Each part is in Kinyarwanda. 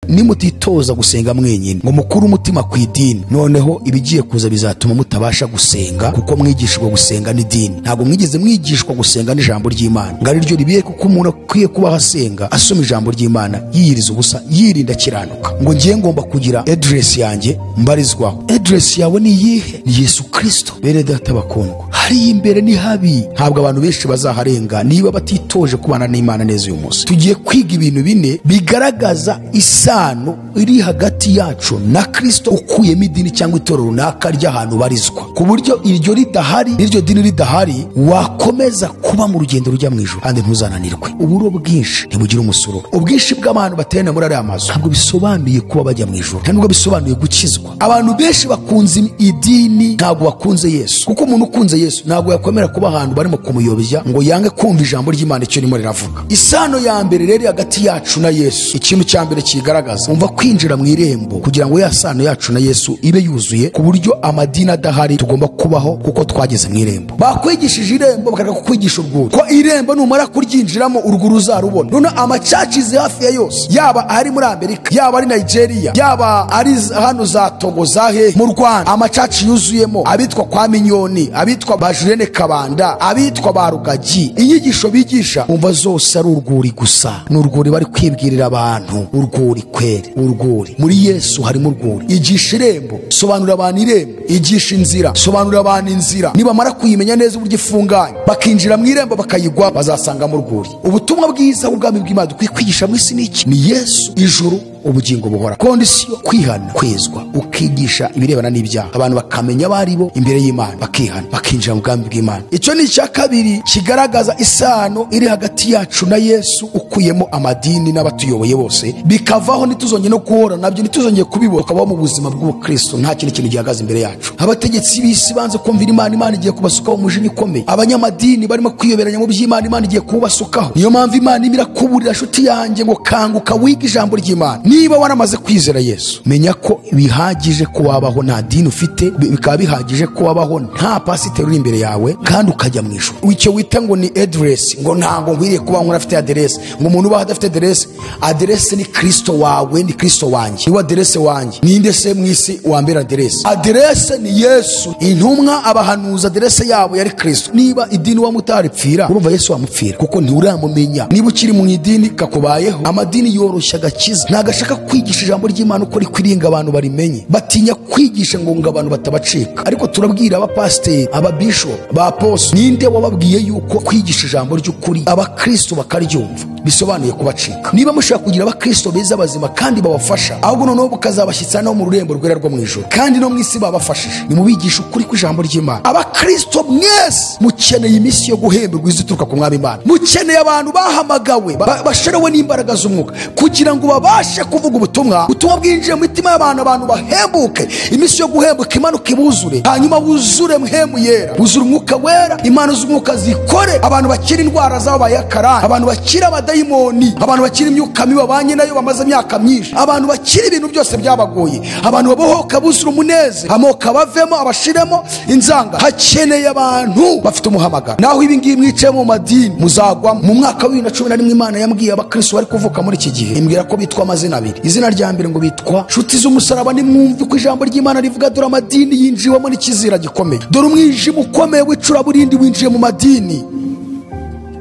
Nimutitoza gusenga mwenyine ngo mukure umutima ku idini, noneho ibigiye kuza bizatuma mutabasha gusenga, kuko mwigishwa gusenga n'idini. Ntabwo mwigeze mwigishwa gusenga n'ijambo ry'Imana ngo ari ryo ribiye, kuko umuntu akwiye kubaho asenga, asoma ijambo ry'Imana, yiyiriza ubusa, yirinda akiranuka. Ngo ngiye ngomba kugira address yanjye mbarizwaho. Address yawe ni iyihe? Ni Yesu Kristo. Bene data bakundwa, hariya imbere ni habi, ntabwo abantu benshi bazaharenga niba batitoje kubana n'Imana neza. Uyu munsi tugiye kwiga ibintu bine bigaragaza isano iri hagati yacu na Kristo, ukuyemo idini cyangwa itorero runaka ry'ahantu barizwa, ku buryo iryo ridahari, n'iryo dini ridahari, wakomeza kuba mu rugendo rujya mu ijuru kandi ntuzananirwe. Uburo bwinshi ntibugira umusoro. Ubwinshi bw'abantu baterana muri ariya mazu ntabwo bisobanuye kuba bajya mu ijuru, nta nubwo bisobanuye gukizwa. Abantu benshi bakunze idini, ntabwo bakunze Yesu, kuko umuntu ukunze Yesu ntabwo yakwemera kuba ahantu barimo kumuyobya ngo yange kumva ijambo ry'Imana icyo ririmo riravuga. Isano ya mbere rero hagati yacu na Yesu, ikintu cya mbere kigaragaza, umva, kwinjira mu irembo kugira ngo ya sano yacu na Yesu ibe yuzuye, ku buryo amadini adahari tugomba kubaho kuko twageze mu irembo. Bakwigishije irembo, bakareka kukwigisha urwuri, ko irembo numara kuryinjiramo urwuri uzarubona. None amacacizi hafi ya yose, yaba ari muri Amerika, yaba ari Nigeria, yaba ari hano za Togo, za hehe, mu Rwanda amacaci yuzuyemo abitwa kwa Minyoni, abitwa ba Julienne Kabanda, abitwa ba Rugagi. Inyigisho bigisha umva zose ari urwuri gusa, ni urwuri bari kwibwirira abantu. Urwuri kweri, urwuri muri Yesu harimo urwuri. Igisha irembo, sobanurira abantu irembo, igisha inzira, sobanurira abantu inzira. Nibamara kuyimenya neza uburyo ifunganye, bakinjira mu irembo bakayigwa, bazasangamo urwuri. Ubutumwa bwiza bw'ubwami bw'Imana dukwiye kwigisha mu isi ni iki? Ni Yesu, ijuru, ubugingo buhora. Condition: kwihana, kwezwa, ukigisha ibirebana n'ibyaha, abantu bakamenya abo ari bo imbere y'Imana, bakihana, bakinjira mu bwami bw'Imana. Icyo ni icya kabiri kigaragaza isano iri hagati yacu na Yesu, ukuyemo amadini n'abatuyoboye bose, bikavaho ntituzongere no guhora nabyo, ntituzongere kubibona, tukabaho mu buzima bw'ubukristo nta kindi kintu gihagaze imbere yacu. Abategetsi b'isi banze kumvira Imana, Imana igiye kubasukaho umujinya ukomeye. Abanyamadini barimo kwiyoberanya mu by'Imana, Imana igiye kubasukaho. Niyo mpamvu Imana irimo irakuburira, nshuti yanjye, ngo kanguka wige ijambo ry'Imana. Niba waramaze kwizera Yesu, menya ko bihagije ko wabaho nta dini ufite, bikaba bihagije ko wabaho nta pasiteri uri imbere yawe, kandi ukajya mu ijuru. Icyo wita ngo ni address, ngo ntabwo nkwiriye kuba nkora afite address, ngo umuntu ubaho adafite address. Address ni Kristo wawe, ni Kristo wanjye, niwe address wanjye. Ninde se mu isi wambera address? Address ni Yesu. Intumwa, abahanuzi, address yabo yari Kristo. Niba idini wamutaripfira, urumva Yesu wamupfira, kuko ntiuramumenya. Niba ukiri mu idini kakubayeho, amadini yoroshya agakiza, ntabwo ashaka kwigisha ijambo ry'Imana uko rikwiriye ngo abantu barimenye. Batinya kwigisha ngo abantu batabacika. Ariko turabwira abapasiteri, ababishopu, ba apostle, ninde wababwiye yuko kwigisha ijambo ry'ukuri abakristo bakaryumva bisobanuye kubacika? Niba mushaka kugira abakristo beza bazima kandi babafasha, ahubwo noneho bukazabashyitsa no mu rurembo rwera rwo mu ijuru, kandi no mu isi babafashije, nimubigisha ukuri kw'ijambo ry'Imana. Abakristo mwese mukeneye iminsi yo guhemberwa izituruka ku mwami Imana. Mukeneye abantu bahamagawe, bashorewe n'imbaraga z'umwuka, kugira ngo babashe kuvuga ubutumwa, ubutumwa bwinjiye mu mitima y'abantu, abantu bahembuke, iminsi yo guhembuka imanuka ibuzure, hanyuma buzure mpemu yera, buzure umwuka wera, impano z'umwuka zikore, abantu bakira indwara zabaye akarande, abantu bakira abadayimoni, abantu bakira imyuka mibi babanye nayo bamaze imyaka myinshi, abantu bakira ibintu byose byabagoye, abantu babohoka, buzure umunezero, amoko abavemo abashiremo inzanga. Hakeneye abantu bafite umuhamagaro. Naho ibi ngibi mwicaye mu madini muzagwa. Mu mwaka wa 2011 Imana yambwiye abakristo bari kuvuka muri iki gihe, imbwira ko bitwa amazina abiri. Izina rya mbere ngo bitwa nshuti z'umusaraba. Nimwumve ko ijambo ry'Imana rivuga: dore amadini yinjiwemo n'ikizira gikomeye, dore umwijima ukomeye w'icuraburindi winjiye mu madini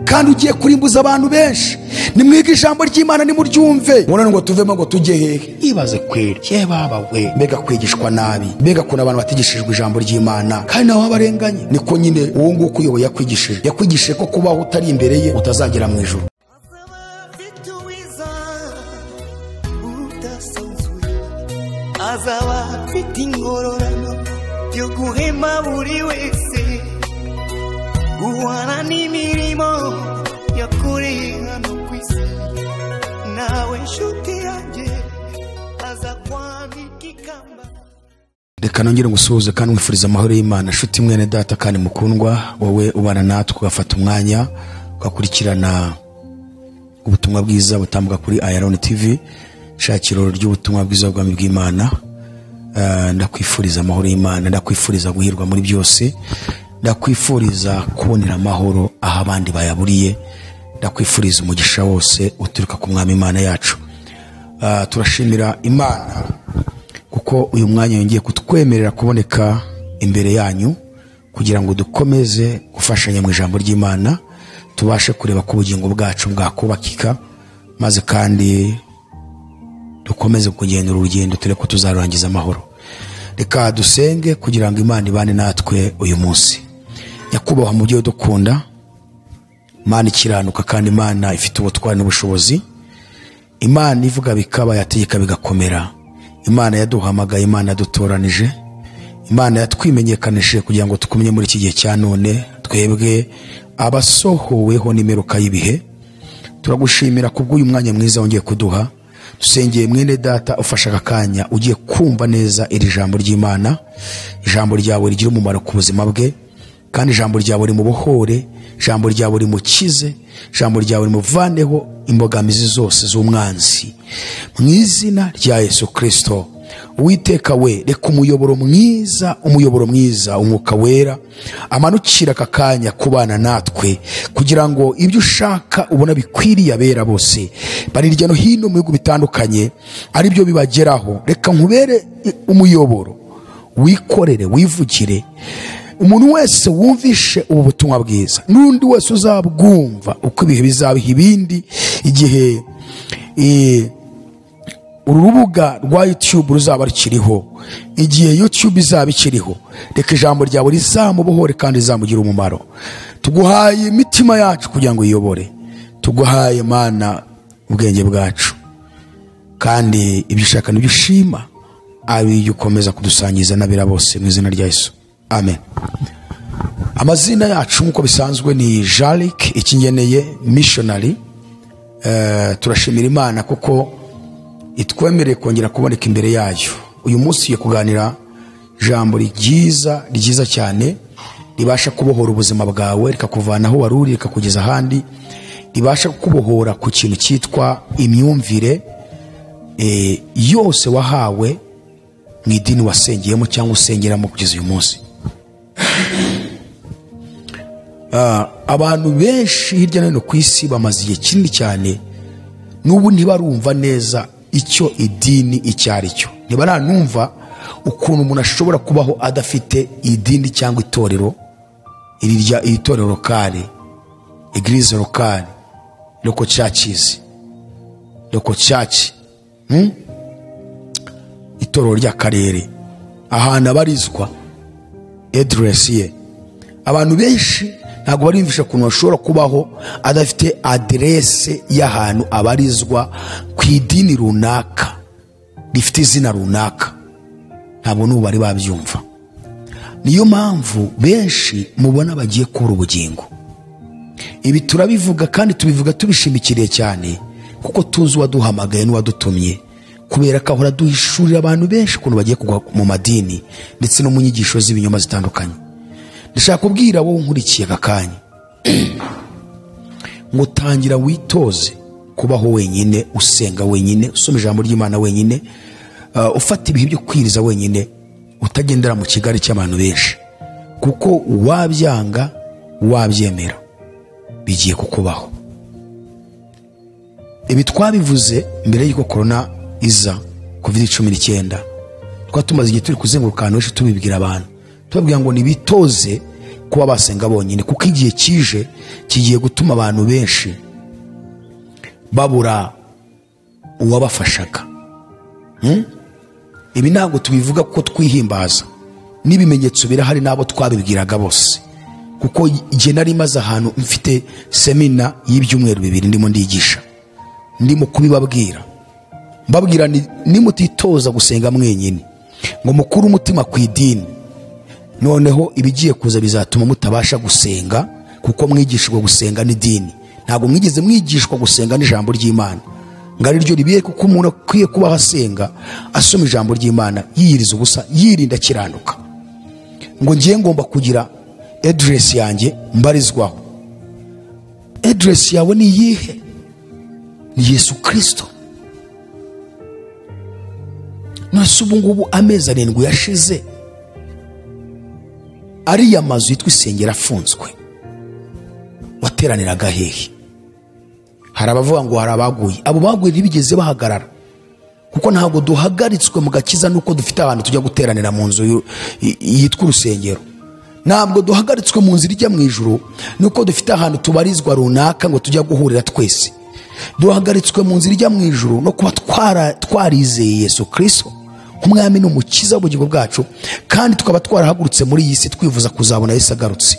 kandi ugiye kurimbuza abantu benshi. Nimwige ijambo ry'Imana, nimuryumve. Murane ngo tuvemo ngo tujye hehe? Ibaze kweri, ye baba we, mbega kwigishwa nabi, mbega kuntu abantu batigishijwe ijambo ry'Imana, kandi nawe abarenganye. Niko nyine uwo nguwo ukuyoboye yakwigishije, yakwigishije ko kubaho utari imbere ye utazagera mu ijuru. Azaba afite uwiza udasanzwe, azaba afite ingororano yo guhema buri wese guhana n'imirimo yakoreye hano ku isi. Nawe nshuti yanjye, aza kwambika ikamba. Reka nongere ngusuhuze kandi nkwifuriza amahoro y'Imana, nshuti mwene data kandi mukundwa, wowe ubana natwe ugafata umwanya ugakurikirana ubutumwa bwiza butambuka kuri Ayaroni TV, shakiro ry'ubutumwa bwiza bw'ubwami bw'Imana. Ndakwifuriza amahoro y'Imana, ndakwifuriza guhirwa muri byose, ndakwifuriza kubonera amahoro aho abandi bayaburiye, ndakwifuriza umugisha wose uturuka ku mwami Imana yacu. Turashimira Imana kuko uyu mwanya yongeye kutwemerera kuboneka imbere yanyu kugira ngo dukomeze gufashanya mu ijambo ry'Imana, tubashe kureba ko ubugingo bwacu bwakubakika, maze kandi dukomeze kugenda urugendo tureko ko tuzarangiza amahoro. Reka dusenge kugira ngo Imana ibane natwe uyu munsi. Nyakubahwa mu byo dukunda, Imana ikiranuka kandi Imana ifite ubutwari n'ubushobozi, Imana ivuga bikaba, yategeka bigakomera, Imana yaduhamagaye, Imana yadutoranije, Imana yatwimenyekanishije kugira ngo tukumenye muri iki gihe cya none, twebwe abasohoweho n'imperuka y'ibihe. Turagushimira kubw'uyu mwanya mwiza wongeye kuduha. Dusengeye mwene data ufasha aka kanya ugiye kumva neza iri jambo ry'Imana, ijambo ryawe rigira umumaro ku buzima bwe, kandi ijambo ryawe rimubohore, ijambo ryawe rimukize, ijambo ryawe rimuvaneho imbogamizi zose z'umwanzi, mu izina rya Yesu Kristo. Uwiteka we, reka umuyoboro mwiza, umuyoboro mwiza, umwuka wera amanukira aka kanya kubana natwe, kugira ngo ibyo ushaka ubona bikwiriye abera bose bari hirya no hino mu bihugu bitandukanye ari byo bibageraho. Reka nkubere umuyoboro, wikorere, wivugire. Umuntu wese wumvishe ubu butumwa bwiza n'undi wese uzabwumva uko ibihe bizabiha ibindi, igihe uru rubuga rwa YouTube ruzaba rukiriho, igihe YouTube izaba ikiriho, reka ijambo ryawe rizamubohore kandi rizamugira umumaro. Tuguhaye imitima yacu kugira ngo uyobore, tuguhaye Mana ubwenge bwacu, kandi ibyo ushaka n'ibyo ushima abe ukomeza kudusangiza n'abera bose mu izina rya Yesu, amen. Amazina yacu nk'uko bisanzwe ni Jarick Ikingeneye Missionary. Turashimira Imana kuko itwemereye kongera kuboneka imbere yayo. Uyu munsi tugiye kuganira ijambo ryiza ryiza cyane ribasha kubohora ubuzima bwawe, rikakuvana aho wari uri rikakugeza ahandi, ribasha kukubohora ku kintu cyitwa imyumvire yose wahawe mu idini wasengeyemo cyangwa usengeramo kugeza uyu munsi. Abantu benshi hirya no hino ku isi bamaze igihe kinini cyane n'ubu ntibarumva neza icyo idini icyo ari cyo, ntibaranumva ukuntu umuntu ashobora kubaho adafite idini cyangwa itorero, iri torero locale, eglise locale, local churches, local church, itorero ry'akarere, ahantu abarizwa, address ye. Abantu benshi ntabwo bariyumvisha ukuntu bashobora kubaho adafite aderese y'ahantu abarizwa ku idini runaka rifite izina runaka, ntabwo n'ubu bari babyumva. Niyo mpamvu benshi mubona bagiye kubura ubugingo. Ibi turabivuga kandi tubivuga tubishimikiriye cyane, kuko tuzi uwaduhamagaye n'uwadutumye, kubera ko ahora duhishurira abantu benshi ukuntu bagiye kugwa mu madini ndetse no mu nyigisho z'ibinyoma zitandukanye. Ndashaka kubwira wowe unkurikiye aka kanya ngo tangira witoze kubaho wenyine, usenga wenyine, usoma ijambo ry'Imana wenyine, ufata ibihe byo kwiriza wenyine, utagendera mu kigari cy'abantu benshi, kuko wabyanga wabyemera bigiye kukubaho. Ibi twabivuze mbere y'uko corona iza, COVID-19, twari tumaze igihe turi kuzenguruka ahantu henshi tubibwira abantu, tubabwira ngo nibitoze kuba basenga bonyine, kuko igihe kije kigiye gutuma abantu benshi babura uwabafashaga. Ibi ntabwo tubivuga kuko twihimbaza, n'ibimenyetso birahari n'abo twabibwiraga bose, kuko igihe nari maze ahantu mfite semina y'ibyumweru 2 ndimo ndigisha, ndimo kubibabwira, mbabwira nimutitoza gusenga mwenyine ngo mukure umutima ku idini, noneho ibigiye kuza bizatuma mutabasha gusenga, kuko mwigishijwe gusenga n'idini. Ntabwo mwigeze mwigishwa gusenga n'ijambo ry'Imana ngo ari ryo ribiye, kuko umuntu akwiye kubaho asenga, asoma ijambo ry'Imana, yiyiriza ubusa, yirinda akiranuka. Ngo ngiye ngomba kugira address yanjye mbarizwaho. Address yawe ni iyihe? Ni Yesu Kristo. None ubu ngubu amezi 7 yashize ariya mazu yitwa isengero afunzwe, wateraniraga hehe? Hari abavuga ngo hari abaguye, abo baguye ntibigeze bahagarara. Kuko ntabwo duhagaritswe mu gakiza nuko dufite ahantu tujya guteranira mu nzu yitwa urusengero. Ntabwo duhagaritswe mu nzira ijya mu ijuru nuko dufite ahantu tubarizwa runaka ngo tujya guhurira twese. Duhagaritswe mu nzira ijya mu ijuru no kuba twarizeye Yesu Kristo nk'umwami n'umukiza w'ubugingo bwacu, kandi tukaba twarahagurutse muri iyi si twifuza kuzabona Yesu agarutse.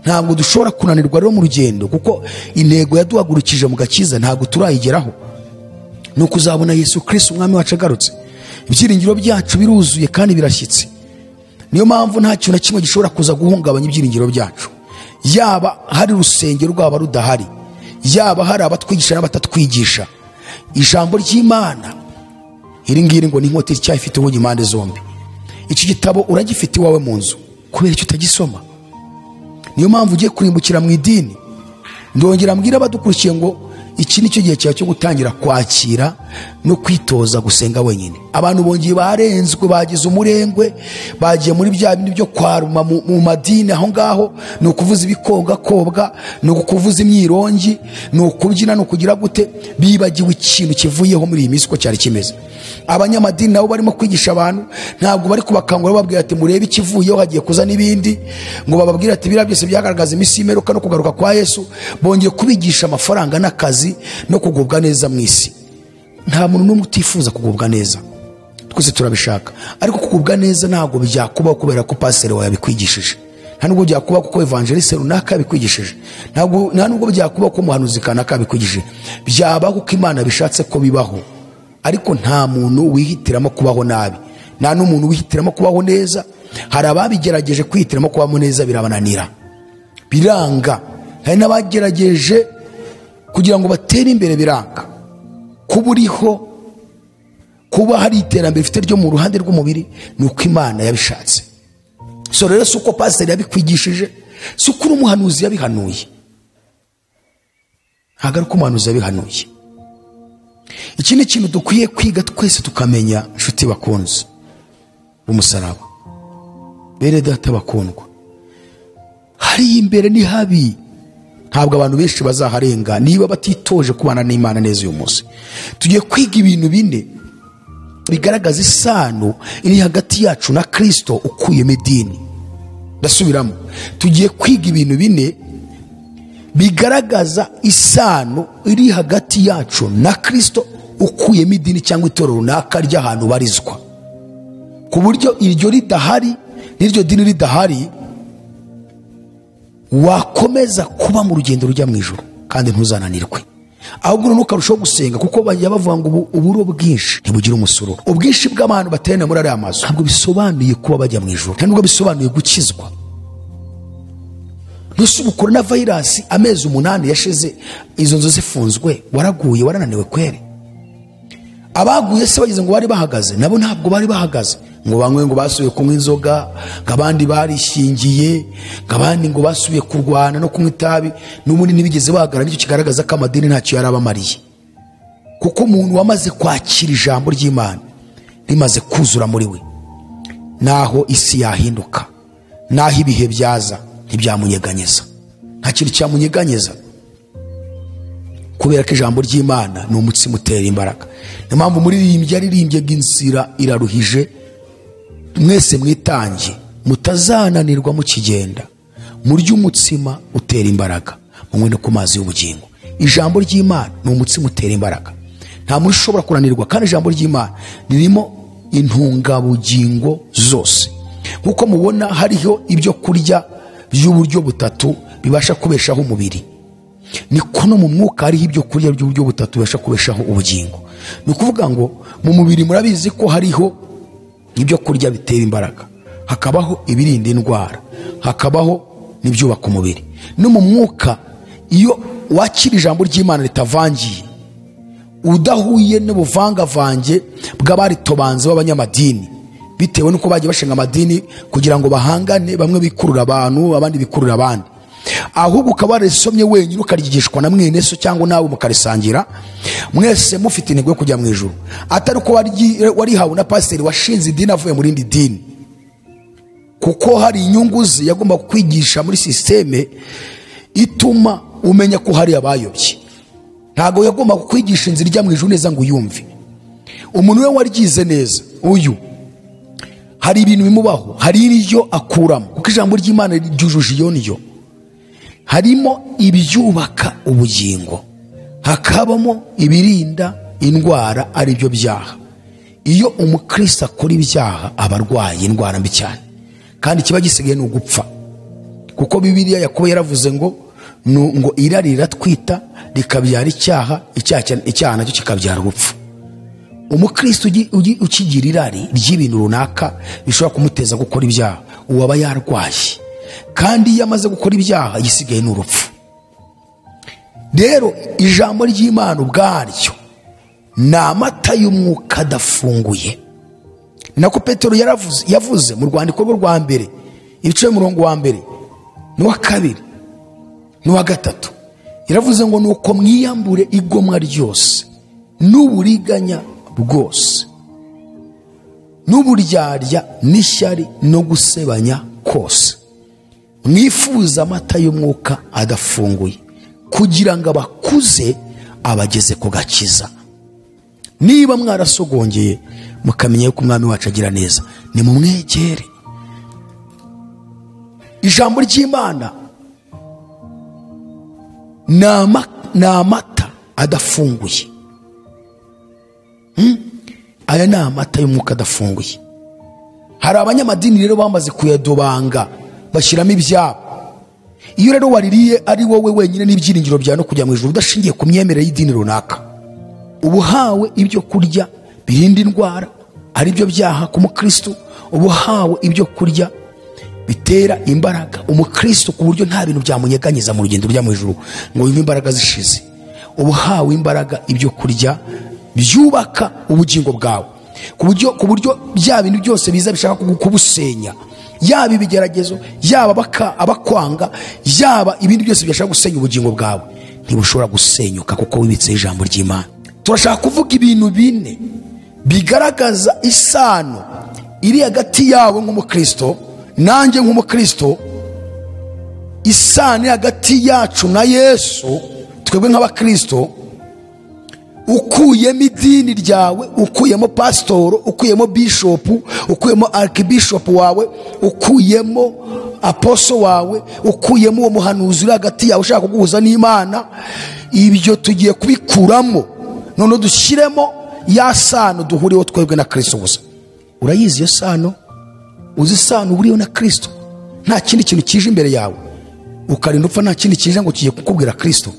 Ntabwo dushobora kunanirwa rero mu rugendo, kuko intego yaduhagurukije mu gakiza ntabwo turayigeraho, ni ukuzabona Yesu Kristo umwami wacu agarutse. Ibyiringiro byacu biruzuye kandi birashyitse. Niyo mpamvu nta kintu na kimwe gishobora kuza guhungabanya ibyiringiro byacu, yaba hari urusengero rwaba rudahari, yaba hari abatwigisha n'abatatwigisha. Ijambo ry'Imana iri ngiri ngo ni inkota icyafite ubugi impande zombi. Iki gitabo uragifite iwawe mu nzu, kubera icyo utagisoma. Niyo mpamvu ugiye kurimbukira mu idini. Ndongera mbwira abadukurikiye ngo iki nicyo gihe cyawe cyo gutangira kwakira no kwitoza gusenga wenyine. Abantu bongeye barenzwe, bagize umurengwe, bagiye muri bya bindi byo kwaruma mu madini. Aho ngaho ni ukuvuza ibikongakobwa, ni ukuvuza imyirongi, ni ukubyina, ni ukugira gute. Bibagiwe ikintu kivuyeho muri iyi minsi uko cyari kimeze. Abanyamadini nabo barimo kwigisha abantu, ntabwo bari kubakangura bababwira ati murebe ikivuyeho hagiye kuza n'ibindi, ngo bababwire ati biriya byose byagaragaza iminsi y'imperuka no kugaruka kwa Yesu. Bongeye kubigisha amafaranga n'akazi no kugubwa neza mu isi. Nta muntu n'umwe utifuza kugubwa neza, twese turabishaka, ariko kugubwa neza ntabwo byakubaho kubera ko pasiteri wawe yabikwigishije, nta nubwo byakubaho kuko evangeliste runaka yabikwigishije, nta nubwo byakubaho ko umuhanuzi kanaka yabikwigishije. Byabaho kuko Imana bishatse ko bibaho, ariko nta muntu wihitiramo kubaho nabi, nta n'umuntu wihitiramo kubaho neza. Hari ababigerageje kwihitiramo kubaho neza birabananira, biranga. Hari n'abagerageje kugira ngo batere imbere biranga. Kuba uriho, kuba hari iterambere rifite ryo mu ruhande rw'umubiri, ni uko Imana yabishatse. So rero si uko pasiteri yabikwigishije, si uko umuhanuzi yabihanuye. Ntabwo ari uko umuhanuzi yabihanuye. Iki ni ikintu dukwiye kwiga twese tukamenya, inshuti bakunze b'umusaraba, bene data bakundwa. Hari imbere ni habi, ntabwo abantu benshi bazaharenga niba batitoje kubana n'Imana neza. Uyu munsi tugiye kwiga ibintu bine bigaragaza isano iri hagati yacu na Kristo ukuyemo idini. Ndasubiramo, tugiye kwiga ibintu bine bigaragaza isano iri hagati yacu na Kristo ukuyemo idini cyangwa itorero runaka ry'ahantu barizwa, ku buryo iryo ridahari n'iryo dini ridahari wakomeza kuba mu rugendo rujya mu ijuru kandi ntuzananirwe. Ahubwo ntukarushaho gusenga, kuko bajya bavuga ngo uburo bwinshi ntibugira umusoro. Ubwinshi bw'abantu baterana muri ariya mazu ntabwo bisobanuye kuba bajya mu ijuru, nta nubwo bisobanuye gukizwa. Ntusubu korona virus amezi 8 yashize izo nzu zifunzwe, waraguye, warananiwe kwere. Abaguye se bageze ngo bari bahagaze, nabo ntabwo bari bahagaze. Ngo bamwe ngo basubiye kunywa inzoga, ngo abandi barishingiye, ngo abandi ngo basubiye kurwana no kunywa itabi, n'ubundi ntibigeze bahagarara. Nicyo kigaragaza ko amadini ntacyo yarabamariye, kuko umuntu wamaze kwakira ijambo ry'Imana rimaze kuzura muri we, naho isi yahinduka, naho ibihe byaza, ntibyamunyeganyeza. Nta kintu cyamunyeganyeza, kubera ko ijambo ry'Imana ni umutsima utera imbaraga. Niyo mpamvu umuririmbyi yaririmbye inzira iraruhije, mwese mwitange mutazananirwa mukigenda, murye umutsima utera imbaraga, munywe no ku mazi y'ubugingo. Ijambo ry'Imana ni umutsima utera imbaraga, nta muntu ushobora kunanirwa. Kandi ijambo ry'Imana ririmo intungabugingo zose. Nkuko mubona hariho ibyo kurya by'uburyo butatu bibasha kubeshaho umubiri, niko no mu mwuka hariho ibyo kurya by'uburyo butatu bibasha kubeshaho ubugingo. Ni ukuvuga ngo mu mubiri murabizi ko hariho ibyo kurya bitera imbaraga, hakabaho ibirinda indwara, hakabaho n'ibyubaka umubiri. No mu mwuka iyo wakira ijambo ry'Imana ritavangiye, udahuye n'ubuvangavange bw'abaritobanze b'abanyamadini, bitewe nuko bagiye bashinga amadini kugira ngo bahangane, bamwe bikurura abantu abandi bikurura abandi, ahubwo ukaba warisomye wenyine ukaryigishwa na mwene so cyangwa nawe mukarisangira mwese mufite intego yo kujya mu ijuru, atari uko warihawe na pasiteri washinze idini avuye mu rindi dini, kuko hari inyungu ze yagomba kukwigisha muri sisiteme ituma umenya ko hari abayobye. Ntabwo yagomba kukwigisha inzira ijya mu ijuru neza ngo uyumve. Umuntu we waryize neza uyu hari ibintu bimubaho, hari iryo akuramo, kuko ijambo ry'Imana ryujuje iyo ndyo. Harimo ibyubaka ubugingo, hakabamo ibirinda indwara, ari byo byaha. Iyo umukristo akora ibyaha aba arwaye indwara mbi cyane, kandi kiba gisigaye ni ugupfa. Kuko Bibiliya Yakobo yaravuze ngo irari riratwita rikabyara icyaha, icyaha nacyo kikabyara urupfu. Umukristo ukigira irari ry'ibintu runaka bishobora kumuteza gukora ibyaha, uwo aba yarwaye, kandi iyo amaze gukora ibyaha igisigaye ni urupfu. Rero ijambo ry'Imana ubwaryo ni amata y'umwuka adafunguye. Nako Petero yavuze mu rwandiko rwe rwa mbere, ibice umurongo wa mbere n'uwa kabiri n'uwa gatatu, yaravuze ngo nuko mwiyambure igomwa ryose n'uburiganya bwose n'uburyarya n'ishyari no gusebanya kose, mwifuza amata y'umwuka adafunguye, kugira ngo abakuze abageze ku gakiza. Niba mwarasogongeye mukamenya yuko umwami wacu agira neza, nimumwegere. Ijambo ry'Imana ni amata adafunguye. Aya ni amata y'umwuka adafunguye. Hari abanyamadini rero bamaze kuyadobanga bashyiramo ibyabo. Iyo rero waririye ari wowe wenyine n'ibyiringiro byawe no kujya mu ijuru udashingiye ku myemerere y'idini runaka, ubuhawe ibyo kurya birinda indwara, ari byo byaha ku mukristo. Ubuhawe ibyo kurya bitera imbaraga umukristo, ku buryo nta bintu byamunyeganyiza mu rugendo rujya mu ijuru ngo yumve imbaraga zishize. Ubuhawe imbaraga ibyo kurya byubaka ubugingo bwawe, ku buryo bya bintu byose biza bishaka kubusenya, yaba ibigeragezo, yaba abakwanga, yaba ibindi byose byashaka gusenya ubugingo bwawe, ntibushobora gusenyuka kuko wibitse ijambo ry'Imana. Turashaka kuvuga ibintu bine bigaragaza isano iri hagati yawe nk'umukristo nanjye nk'umukristo, isano iri hagati yacu na Yesu twebwe nk'abakristo. Ukuyemo idini ryawe, ukuyemo pasitoro, ukuyemo bishopu, ukuyemo arikibishopu wawe, ukuyemo aposo wawe, ukuyemo uwo muhanuzi uri hagati yawe ushaka kuguhuza n'Imana, ibyo tugiye kubikuramo none dushyiremo ya sano duhuriyeho twebwe na Kristo gusa. Urayizi iyo sano? Uzi isano uhuriyeho na Kristo? Nta kindi kintu kije imbere yawe ukarinda upfa, nta kindi kije ngo kigiye kukubwira Kristo.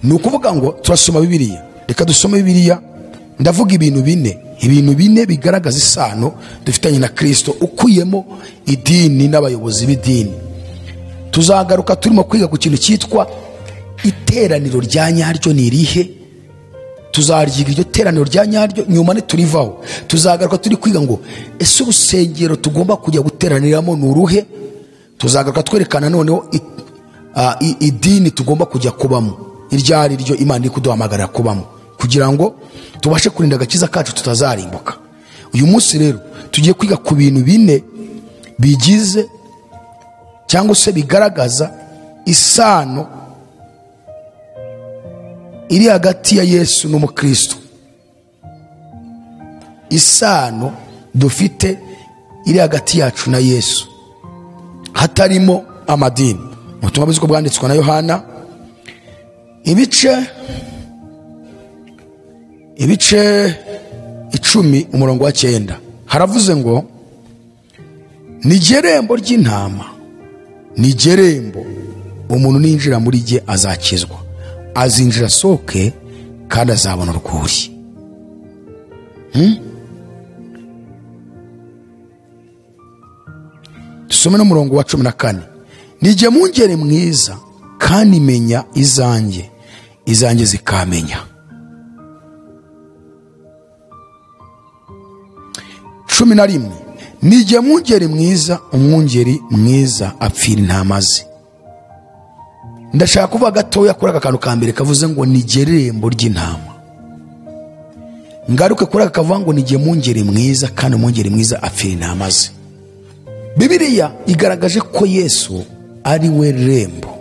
Ni ukuvuga ngo turasoma Bibiliya. Reka dusome Bibiliya. Ndavuga ibintu bine, ibintu bine bigaragaza isano dufitanye na Kristo, ukuyemo idini n'abayobozi b'idini. Tuzagaruka turimo kwiga ku kintu cyitwa iteraniro rya nyaryo ni irihe. Tuzaryiga iryo teraniro rya nyaryo, nyuma niturivaho tuzagaruka turi kwiga ngo ese urusengero tugomba kujya guteraniramo ni uruhe. Tuzagaruka twerekana noneho idini tugomba kujya kubamo, iryo ari ryo Imana iri kuduhamagarira kubamo, kugira ngo tubashe kurinda agakiza kacu tutazarimbuka. Uyu munsi rero tugiye kwiga ku bintu bine bigize cyangwa se bigaragaza isano iri hagati ya Yesu n'umukristo. Isano dufite iri hagati yacu na Yesu, hatarimo amadini. Ubutumwa bwiza bwanditswe na Yohana, ibice 10 umurongo wa 9, haravuze ngo ni gerembo ry'intama, ni gerembo, umuntu ninjira muri jye azakizwa, azinjira asohoke kandi azabona urwuri. Dusome n'umurongo wa 14. Ni jye mwungeri mwiza, kandi menya izanjye, izanjye zikamenya. 11. Ni jye mwungeri mwiza, umwungeri mwiza apfira intama ze. Ndashaka kuvuga gatoya kuri aka kantu ka mbere kavuze ngo ni gerembo ry'intama. Ngaruke kuri aka kavuga ngo ni jye mwungeri mwiza, kandi umwungeri mwiza apfira intama ze. Bibiliya igaragaje ko Yesu ari we rembo.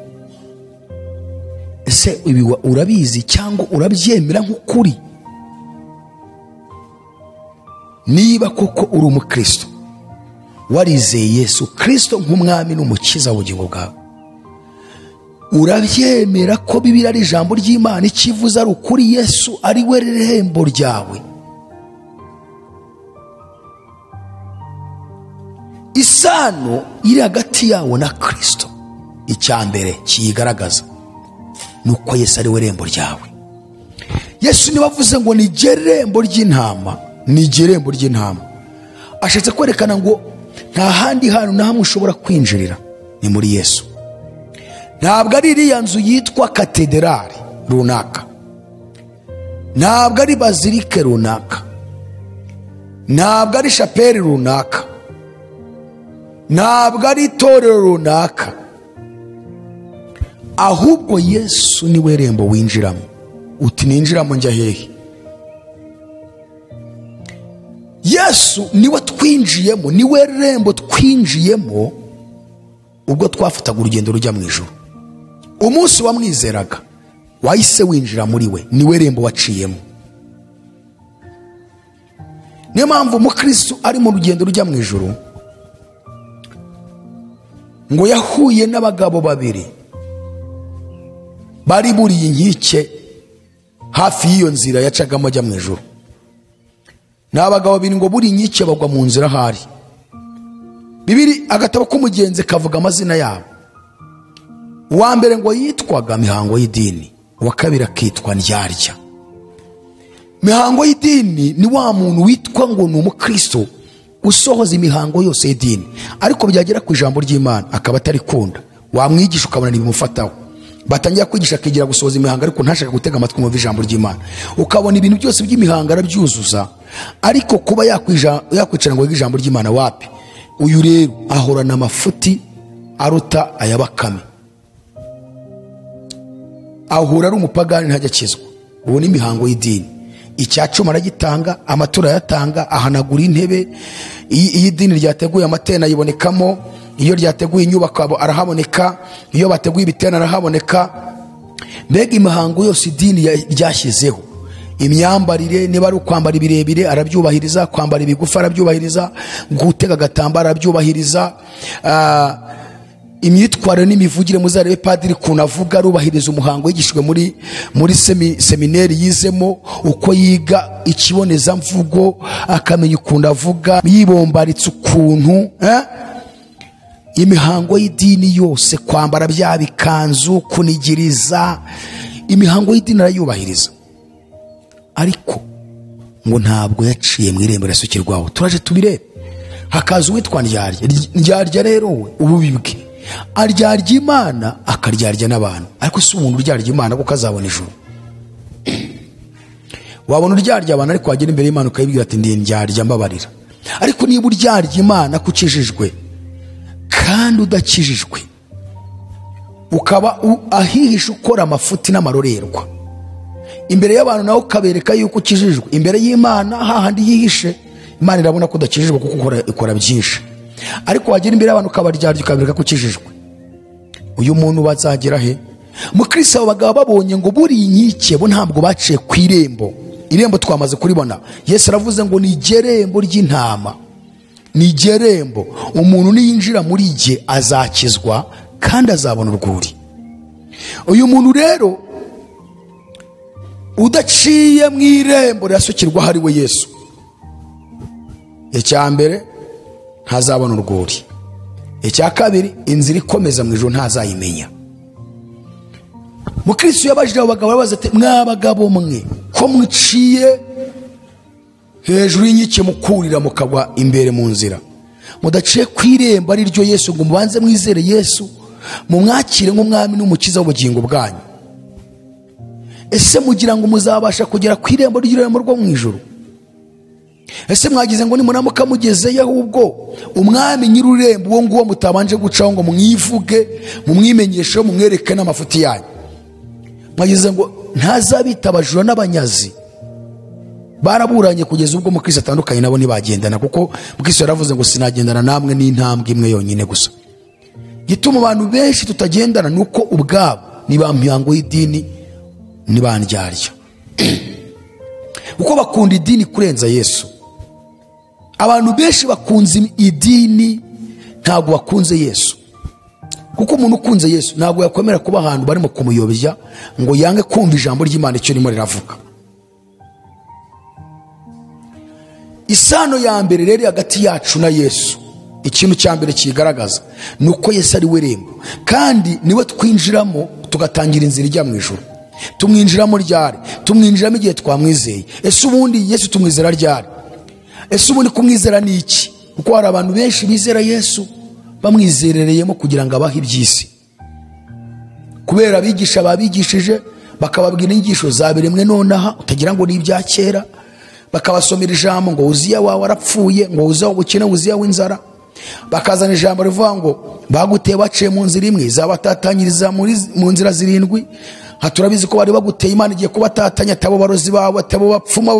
Ese ibi urabizi cyangwa urabyemera nk'ukuri? Niba koko uri umukristo warizeye Yesu Kristo nk'umwami n'umukiza w'ubugingo bwawe, urabyemera ko Bibiliya ari ijambo ry'Imana, ikivuze ari ukuri, Yesu ari we rembo ryawe? Isano iri hagati yawe na Kristo, icya mbere kiyigaragaza ni uko Yesu ari we rembo ryawe. Yesu niba avuze ngo ni rembo ry'intama, ni irembo ry'intama, ashatse kwerekana ngo nta handi hantu na hamwe ushobora kwinjirira, ni muri Yesu. Ntabwo ari iriya nzu yitwa katederali runaka, ntabwo ari bazilike runaka, ntabwo ari shapeli runaka, ntabwo ari itorero runaka, ahubwo Yesu ni we rembo winjiramo. Uti ninjiramo njya hehe? Yesu niwe twinjiyemo, niwe rembo twinjiyemo ubwo twafataga urugendo rujya mu ijuru. Umunsi wamwizeraga wahise winjira muri we, niwe rembo waciyemo. Niyo mpamvu umukristo ari mu rugendo rujya mu ijuru ngo yahuye n'abagabo babiri bari buriye inkike hafi y'iyo nzira yacagamo ajya mu ijuru. Ni abagabo babiri ngo buri inkike bagwa mu nzira ahari. Bibiri agatabo k'umugenzi kavuga amazina yabo. Uwa mbere ngo yitwaga Mihango y'idini, uwa kabiri akitwa Ndyarya. Mihango y'idini ni wa muntu witwa ngo ni umukristo usohoza imihango yose y'idini, ariko byagera ku ijambo ry'Imana akaba atarikunda. Wamwigisha ukabona ntibimufataho. Batangira kwigisha akigira gusohoza imihango ariko ntashaka gutega amatwi mu ijambo ry'Imana. Ukabona ibintu byose by'imihango arabyuzuza, ariko kuba yakwicara ngo yige ijambo ry'Imana wapi. Uyu rero ahorana amafuti aruta aya Bakame. Ahura ari umupagani ntajya akizwa. Ubu ni imihango y'idini. Icya cumi aragitanga, amaturo ayatanga, ahanagura intebe. Iyo idini ryateguye amatena ayibonekamo, iyo ryateguye inyubako arahaboneka, iyo bateguye ibitena arahaboneka. Mbega imihango yose idini ryashyizeho, imyambarire, niba ari ukwambara ibirebire arabyubahiriza, kwambara ibigufi arabyubahiriza, gutega agatambaro arabyubahiriza, imyitwarire n'imivugire. Muzarebe padiri ukuntu avuga, arubahiriza umuhango yigishijwe muri seminari yizemo, uko yiga ikibonezamvugo akamenya ukuntu avuga, yibombaritse ukuntu imihango y'idini yose, kwambara bya bikanzu, kunigiriza, imihango y'idini arayubahiriza, ariko ngo ntabwo yaciye mu irembo risukirwaho. Turaje tubirebe. Hakaza uwitwa Ndyarya. Ndyarya rero we ububi bwe aryarya Imana akaryarya n'abantu. Ariko si umuntu uryarya Imana kuko azabona ijuru. Wabona uryarya abantu ariko wagera imbere y'Imana ukayibwira ati ndi ndyarya mbabarira. Ariko niba uryarya Imana kukijijwe kandi udakijijwe, ukaba ahihisha ukora amafuti n'amarorerwa imbere y'abantu, nawe ukabereka yuko ukijijwe, imbere y'Imana hahandi yihishe, Imana irabona ko udakijijwe kuko ukora byinshi. Ariko wagera imbere y'abantu ukabaryarya ukabereka ko ukijijwe, uyu muntu bazagera he? Mukristo abagabo babonye ngo buri inkike bo ntabwo baciye ku irembo. Irembo twamaze kuribona. Yesu aravuze ngo ni irembo ry'intama, ni irembo umuntu niyinjira muri jye azakizwa kandi azabona urwuri. Uyu muntu rero udaciye mu irembo rirasukirwa hari we Yesu, icya mbere ntazabona urwuri, icya kabiri inzira ikomeza mu ijuru ntazayimenya. Mukristo yabajije abo bagabo arabaza ati mwa bagabo mwe ko muciye hejuru y'inkike mukurira mukagwa imbere mu nzira, mudaciye ku irembo ari ryo Yesu, ngo mubanze mwizere Yesu, mumwakire nk'umwami n'umukiza w'ubugingo bwanyu, ese mugira ngo muzabasha kugera ku irembo ry'irembo rwo mu ijuru? Ese mwagize ngo nimuramuka mugezeyo ahubwo umwami nyir'urembo uwo nguwo mutabanje gucaho ngo mwivuge, mumwimenyeshe, mumwereke n'amafuti yanyu, mwagize ngo ntazabita abajura n'abanyazi? Baraburanye kugeza ubwo mukristo atandukanye nabo ntibagendana, kuko mukristo yaravuze ngo sinagendana namwe n'intambwe imwe yonyine gusa. Gituma abantu benshi tutagendana nuko ubwabo Niba mihango y'idini, nibandyarya, kuko bakunda idini kurenza Yesu. Abantu benshi bakunze idini, ntabwo bakunze Yesu. Kuko umuntu ukunze Yesu ntabwo yakwemera kuba ahantu barimo kumuyobya ngo yange kumva ijambo ry'Imana icyo ririmo riravuga. Isano ya mbere rero hagati yacu na Yesu, ikintu cya mbere kigaragaza ni uko Yesu ari we rembo, kandi niwe twinjiramo tugatangira inzira ijya mu ijuru. Tumwinjiramo ryari? Tumwinjiramo igihe twamwizeye. Ese ubundi Yesu tumwizera ryari? Ese ubundi kumwizera ni iki? Kuko hari abantu benshi bizera Yesu bamwizerereyemo kugira ngo abahe iby'isi, kubera abigisha babigishije bakababwira inyigisho zabiremwe nonaha, utagira ngo ni ibya kera, bakabasomera ijambo ngo Uziya wawe arapfuye, ngo Uziya w'ubukene, Uziya w'inzara, bakazana ijambo rivuga ngo baguteye baciye mu nzira imwe izabatatanyiriza mu nzira zirindwi. Turabizi ko bari baguteye, Imana igiye kubatatanya, atabo barozi bawe, atabo bapfuma,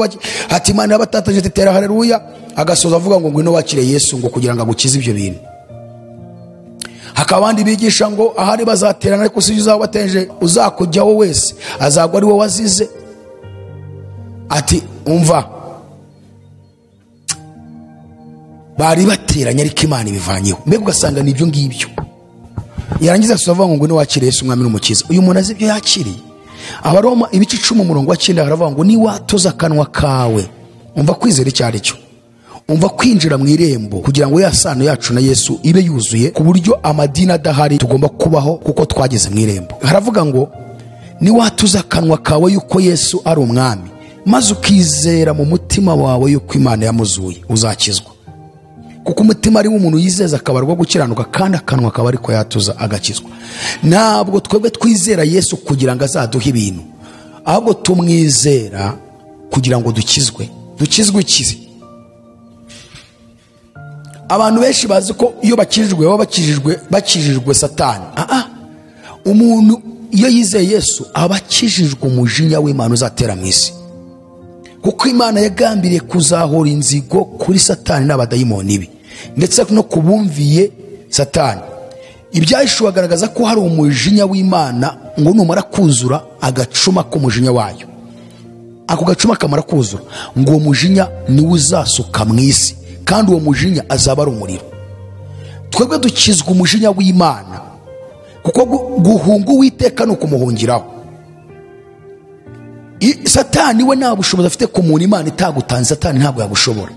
ati Imana yabatatanyije, tera haleluya. Agasoza avuga ngo ngwino wakire Yesu ngo kugira ngo agukize ibyo bintu. Hakaba abandi bigisha ngo ahari bazaterana, ariko si uzabateje, uzakujyaho wese azagwa ari we wazize. Ati umva, bari bateranye ariko Imana ibivanyeho. Mbega ugasanga ni ibyo ngibyo. Yarangiza asoza ngo ngwino wakire Yesu umwami n'umukiza. Uyu muntu azi ibyo yakiriye. Abaroma ibice 10 umurongo wa 9 haravuga ngo niwatoza akanwa kawe. Umva kwizera icyo ari cyo, umva kwinjira mu irembo kugira ngo ya sano yacu na Yesu ibe yuzuye, ku buryo amadini adahari tugomba kubaho kuko twageze mu irembo. Haravuga ngo niwatuza akanwa kawe yuko Yesu ari umwami, maze ukizera mu mutima wawe yuko Imana yamuzuye, uzakizwa. Kuko umutima ari umuntu yizeza akabarwa gukiranuka, kandi akanwa kaba ariko yatuza agakizwa. Ntabwo twebwe twizera Yesu kugira ngo azaduhe ibintu, ahubwo tumwizera kugira ngo dukizwe. Dukizwe iki? Abantu benshi bazi ko iyo bakijijwe baba bakijijwe Satani. Umuntu iyo yizeye Yesu aba akijijwe umujinya w'Imana uzatera mu isi, kuko Imana yagambiriye kuzahora inzigo kuri Satani n'abadayimoni be, ndetse no kubumviye Satani. Ibyahishuwe agaragaza ko hari umujinya w'Imana ngo numara kuzura agacuma k'umujinya wayo, ako gacuma kamara kuzura, ngo uwo mujinya niwe uzasuka mu isi, kandi uwo mujinya azaba ari umuriro. Twebwe dukizwa umujinya w'Imana, kuko guhunga Uwiteka ni ukumuhungiraho. Satani we nta bushobozi afite ku muntu Imana itagutanze, Satani ntabwo yagushobora.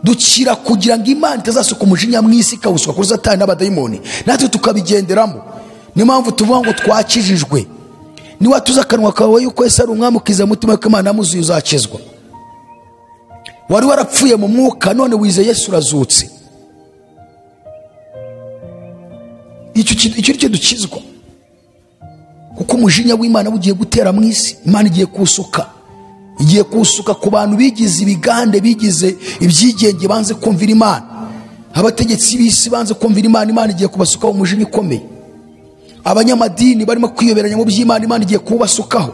Dukira kugira ngo Imana itazasuka umujinya mu isi ikawusuka kuri Satani n'abadayimoni, natwe tukabigenderamo. Niyo mpamvu tuvuga ngo twakijijwe. Niwatuza akanwa kawe yuko Yesu ari umwami, ukiza umutima yuko Imana yamuzuye, uzakizwa. Wari warapfuye mu mwuka, none wizeye Yesu urazutse. Icyo nicyo dukizwa, kuko umujinya w'Imana ugiye gutera mu isi. Imana igiye kuwusuka, igiye kuwusuka ku bantu bigize ibigande, bigize ibyigenge, banze kumvira Imana. Abategetsi b'isi banze kumvira Imana, Imana igiye kubasukaho umujinya ukomeye. Abanyamadini barimo kwiyoberanya mu by'Imana, Imana igiye kubasukaho.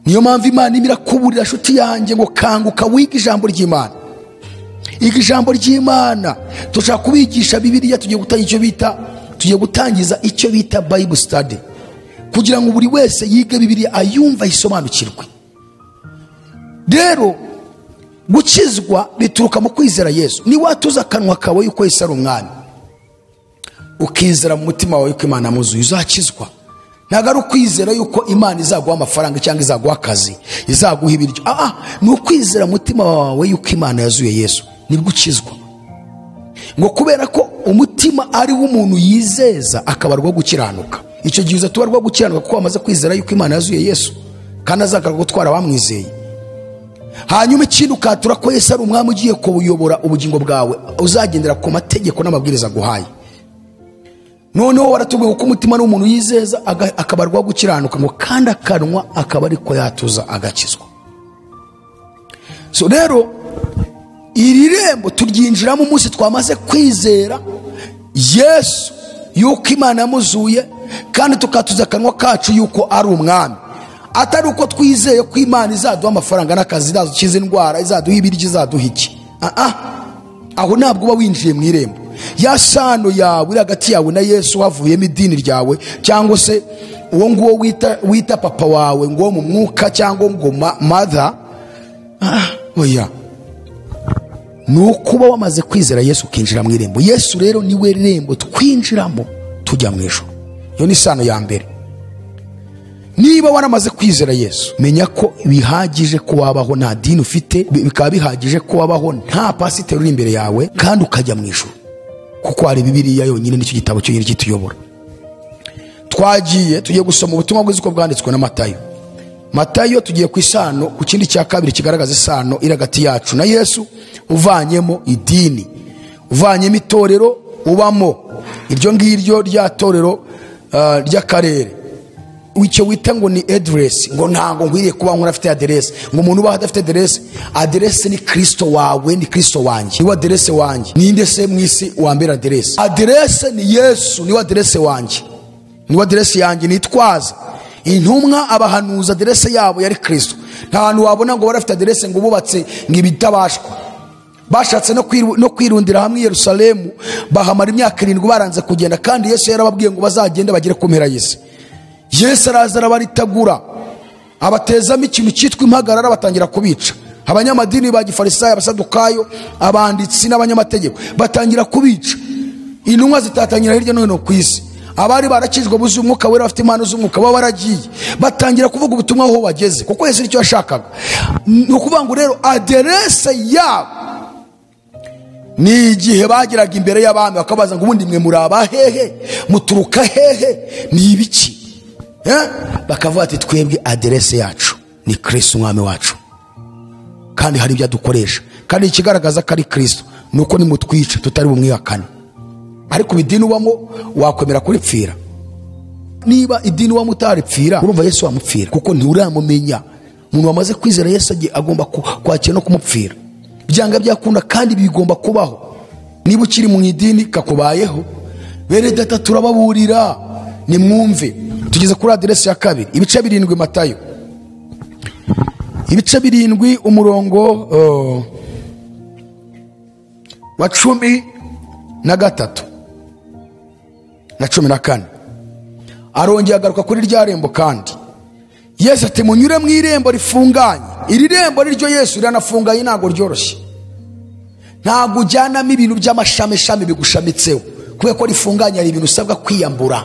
Niyo mpamvu Imana imirakuburira nshuti yanjye ngo kanguka wige ijambo ry'Imana. Iga ijambo ry'Imana. Tushaka kubigisha Bibiliya, tugiye gutangiza icyo bita, tugiye gutangiza icyo bita Bible study, kugira ngo buri wese yige Bibiliya ayumva ayisobanukirwe. Rero gukizwa bituruka mu kwizera Yesu. Niwatuza akanwa kawe yuko Yesu ari umwami, ukizera mu mutima wawe yuko Imana yamuzuye, uzakizwa. Ntabwo ari ukwizera yuko Imana izaguha amafaranga cyangwa izaguha akazi, izaguha ibiryo. Ni ukwizera mutima wawe yuko Imana yazuye Yesu, nibwo ukizwa. Ngo kubera ko umutima ari w'umuntu yizeza akabarwa gukiranuka, icyo gihe uzatubarwa gukiranuka kuko wamaze kwizera yuko Imana yazuye Yesu, kandi azagaruka gutwara abamwizeye. Hanyuma ikindi ukatura ko Yesu ari umwami ugiye kuyobora ubugingo bwawe, uzagendera ku mategeko n'amabwiriza aguhaye. Noneho waratubwiye ko umutima n'umuntu yizeza akabarwa gukiranuka, ngo kandi akanwa akaba ariko yatuza agakizwa. So rero iri rembo turyinjiramo umunsi twamaze kwizera Yesu yuko Imana yamuzuye, kandi tukatuza akanwa kacu yuko ari umwami. Atari uko twizeye ko Imana izaduha amafaranga n'akazi, izadukiza indwara, izaduha ibiryo, izaduha iki. Aho ntabwo uba winjiye mu irembo. Ya sano yawe iri hagati yawe na Yesu havuyemo idini ryawe, cyangwa se uwo nguwo wita papa wawe ngo mu mwuka cyangwa ngo mother. Oya, ni ukuba wamaze kwizera Yesu ukinjira mu irembo. Yesu rero niwe rembo twinjiramo tujya mu ijuru. Iyo ni isano ya mbere. Niba waramaze kwizera Yesu, menya ko bihagije ko wabaho nta dini ufite, bikaba bihagije ko wabaho nta pasiteri uri imbere yawe, kandi ukajya mu ijuru, kuko hari Bibiliya yonyine, nicyo gitabo cyonyine kituyobora. Tugiye gusoma ubutumwa bwiza uko bwanditswe na Matayo. Matayo tugiye ku isano, ku kindi cya kabiri kigaragaza isano iri hagati yacu na Yesu, uvanyemo idini, uvanyemo itorero ubamo, iryo ngiryo rya torero ry'akarere, icyo wita ngo ni address, ngo ntango nkwiriye kuba nkora afite address, ngo umuntu ubaho adafite address. Address ni Kristo wawe, ni Kristo wanjye, niwe address wanjye. Ninde se mu isi wambera address? Address ni Yesu, niwe address wanjye, niwe address yanjye nitwaza. Intumwa abahanuza address yabo yari Kristo. Nta hantu wabona ngo barafite address ngo bubatse ngo ibitabashwa. Bashatse no kwirundira hamwe i Yerusalemu, bahamara imyaka 7 baranze kugenda, kandi Yesu yarababwiye ngo bazagende bagere ku mpera y'isi. Yesu araza arabaritagura, abatezamo ikintu cyitwa impagarara, batangira kubica. Abanyamadini ba Gifarisayo, abasadukayo, abanditsi n'abanyamategeko batangira kubica. Intumwa zitatangira hirya no hino ku isi. Abari barakijwe buzuye umwuka wera, bafite impano z'umwuka, baba baragiye batangira kuvuga ubutumwa aho bageze, kuko Yesu nicyo yashakaga. Ni ukuvuga ngo rero aderese yabo ni igihe bageraga imbere y'abami bakabaza ngo ubundi mwe muri abahehe, muturuka hehe, ni ibiki? Bakavuga ati twebwe aderese yacu ni Kristo umwami wacu, kandi hari ibyo adukoresha, kandi ikigaragaza ko ari Kristo nuko nimutwica tutari bumwihakane. Ariko idini ubamo wakwemera kuripfira. Niba idini ubamo utaripfira, urumva Yesu wamupfira, kuko nturamumenya. Umuntu wamaze kwizera Yesu agomba kwakira no kumupfira, byanga byakunda, kandi bigomba kubaho. Niba ukiri mu idini kakubayeho, bene data turababurira nimwumve. Tugeze kuri aderesi ya kabiri, ibice 7 Matayo, ibice 7 umurongo wa 13 na 14. Arongera agaruka kuri rya rembo kandi. Yesu ati munyure mu irembo rifunganye. Iri rembo riryo Yesu riranafunganye, ntago ryoroshye. Ntago ujyanamo ibintu by'amashameshami bigushamitseho, kubera ko rifunganye hari ibintu usabwa kwiyambura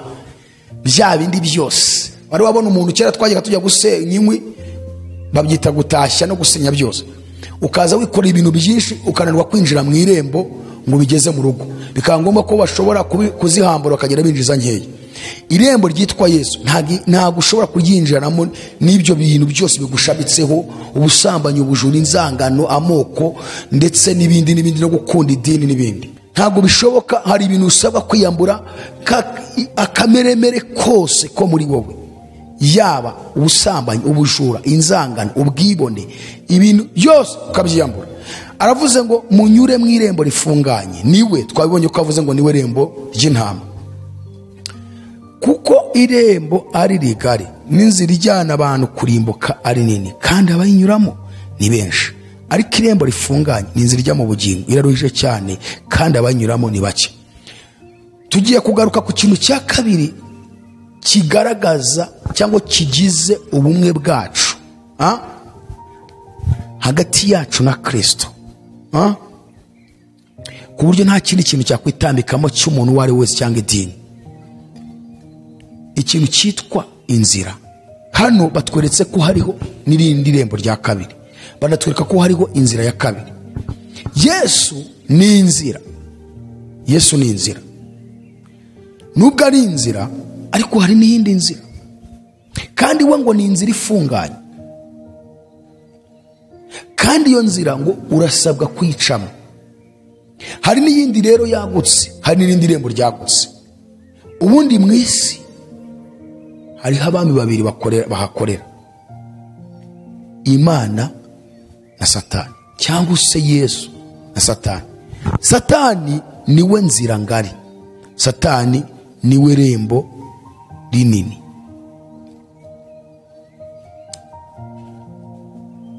bya bindi byose. Wari wabona umuntu kera twajyaga tujya gusenya inkwi, babyita gutashya no gusenya byose, ukaza wikora ibintu byinshi ukananirwa kwinjira mu irembo ngo bigeze mu rugo, bikaba ngombwa ko bashobora kuzihambura bakagera binjiza nkeya. Irembo ryitwa Yesu ntabwo ushobora kuryinjiramo n'ibyo bintu byose bigushabitseho, ubusambanyi, ubujura, inzangano, amoko, ndetse n'ibindi n'ibindi, no gukunda idini n'ibindi. Ntabwo bishoboka. Hari ibintu usabwa kwiyambura, akameremere kose ko muri wowe, yaba ubusambanyi, ubujura, inzangano, ubwibone, ibintu byose ukabyiyambura. Aravuze ngo munyure mu irembo rifunganye. Niwe twabibonye ko avuze ngo niwe rembo ry'intama, kuko irembo ari rigari n'inzira ijyana abantu kurimbuka ari nini, kandi abayinyuramo ni benshi. Ariko irembo rifunganye ni inzira ijya mu bugingo, iraruhije cyane, kandi abayinyuramo ni bake. Tugiye kugaruka ku kintu cya kabiri kigaragaza cyangwa kigize ubumwe bwacu hagati yacu na Kristo, ku buryo nta kindi kintu cyakwitambikamo cy'umuntu uwo ari wese cyangwa idini. Ikintu cyitwa inzira. Hano batweretse ko hariho n'irindi rembo rya kabiri, banatwereka ko hariho inzira ya kabiri. Yesu ni inzira. Yesu ni inzira. Nubwo ari inzira, ariko hari n'iyindi nzira, kandi we ngo ni inzira ifunganye, kandi iyo nzira ngo urasabwa kwicamo. Hari n'iyindi rero yagutse, hari n'irindi rembo ryagutse. Ubundi mu isi hariho abami babiri bahakorera, Imana na Satani, cyangwa se Yesu na Satani. Satani niwe nzira ngari, Satani niwe rembo rinini,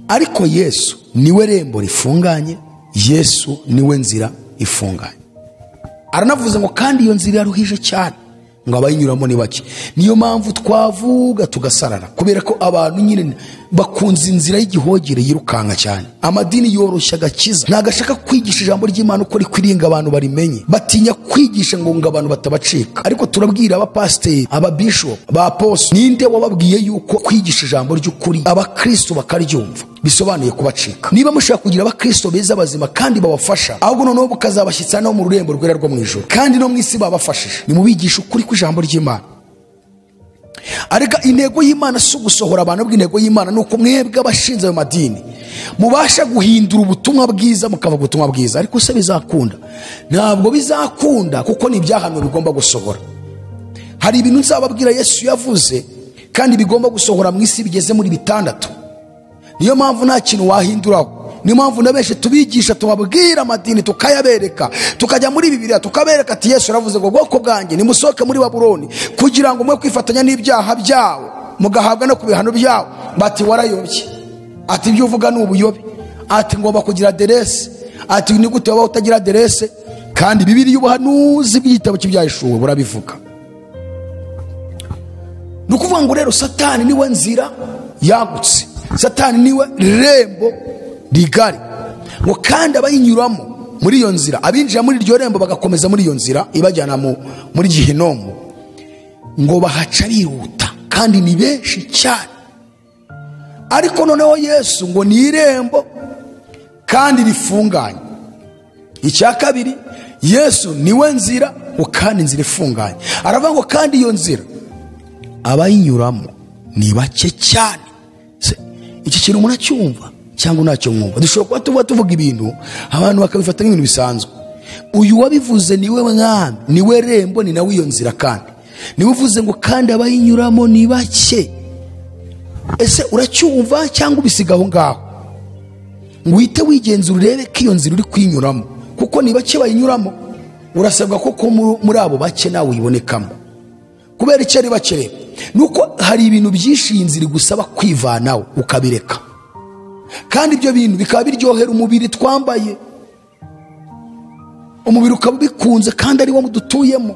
ariko Yesu niwe rembo rifunganye, Yesu niwe nzira ifunganye. Aranavuze ngo kandi iyo nzira iraruhije cyane, ngo abayinyuramo ni bake. Niyo mpamvu twavuga tugasarara, kubera ko abantu nyine bakunze inzira y'igihogere yirukanka cyane. Amadini yoroshya agakiza, ntabwo ashaka kwigisha ijambo ry'Imana uko rikwiriye ngo abantu barimenye, batinya kwigisha ngo abantu batabacika. Ariko turabwira abapasiteri, ababishopu, abaposo, ninde wababwiye yuko kwigisha ijambo ry'ukuri abakristo bakaryumva bisobanuye kubacika? Niba mushaka kugira abakristo beza bazima kandi babafasha, ahubwo noneho bukazabashyitsa no mu rurembo rwera rwo mu ijuru, kandi no mu isi babafashije, nimubigisha ukuri kw'ijambo ry'Imana. Ariko intego y'Imana si ugusohora abantu, bw'intego y'Imana ni uko mwebwe abashinze ayo madini mubasha guhindura ubutumwa bwiza mukavuga ubutumwa bwiza. Ariko se bizakunda? Ntabwo bizakunda, kuko ni ibyahano bigomba gusohora. Hari ibintu nzababwira Yesu yavuze kandi bigomba gusohora mu isi bigeze muri 6. Niyo mpamvu nta kintu wahinduraho. Niyo mpamvu na benshi tubigisha, tubabwira amadini tukayabereka, tukajya muri Bibiliya tukabereka ati Yesu yaravuze ngo bwoko bwanjye nimusohoke muri Babuloni kugira ngo mwe kwifatanya n'ibyaha byawo mugahabwa no ku bihano byawo. Bati warayobye, ati ibyo uvuga ni ubuyobe, ati ngomba kugira aderese, ati ni gute waba utagira aderese? Kandi Bibiliya ubuhanuzi bw'igitabo cy'Ibyahishuwe burabivuga. Ni ukuvuga ngo rero Satani niwe nzira yagutse, Satani niwe rembo rigari, ngo kandi abayinyuramo muri iyo nzira, abinjira muri iryo rembo bagakomeza muri iyo nzira ibajyana muri Gehinomu, ngo bahaca bihuta kandi ni benshi cyane. Ariko noneho Yesu ngo ni irembo kandi rifunganye. Icya kabiri, Yesu niwe nzira ngo kandi inzira ifunganye. Aravuga ngo kandi iyo nzira abayinyuramo ni bake cyane. Iki kintu umuntu acyumva cyangwa ntacyo mwumva? Dushobora kuba tuvuga ibintu abantu bakabifata nk'ibintu bisanzwe. Uyu wabivuze niwe mwami, niwe rembo, ni nawe iyo nzira, kandi niwe uvuze ngo kandi abayinyuramo ni bake. Ese uracyumva cyangwa ubisiga aho ngaho? Ngo uhite wigenzura urebe ko iyo nzira uri kuyinyuramo, kuko ni bake bayinyuramo. Urasabwa ko muri abo bake nawe uyibonekamo. Kubera icyo ari bake rero, nuko hari ibintu byinshi iyi nzira igusaba kwivanaho ukabireka, kandi ibyo bintu bikaba biryohera umubiri twambaye, umubiri ukaba ubikunze kandi ari wo dutuyemo.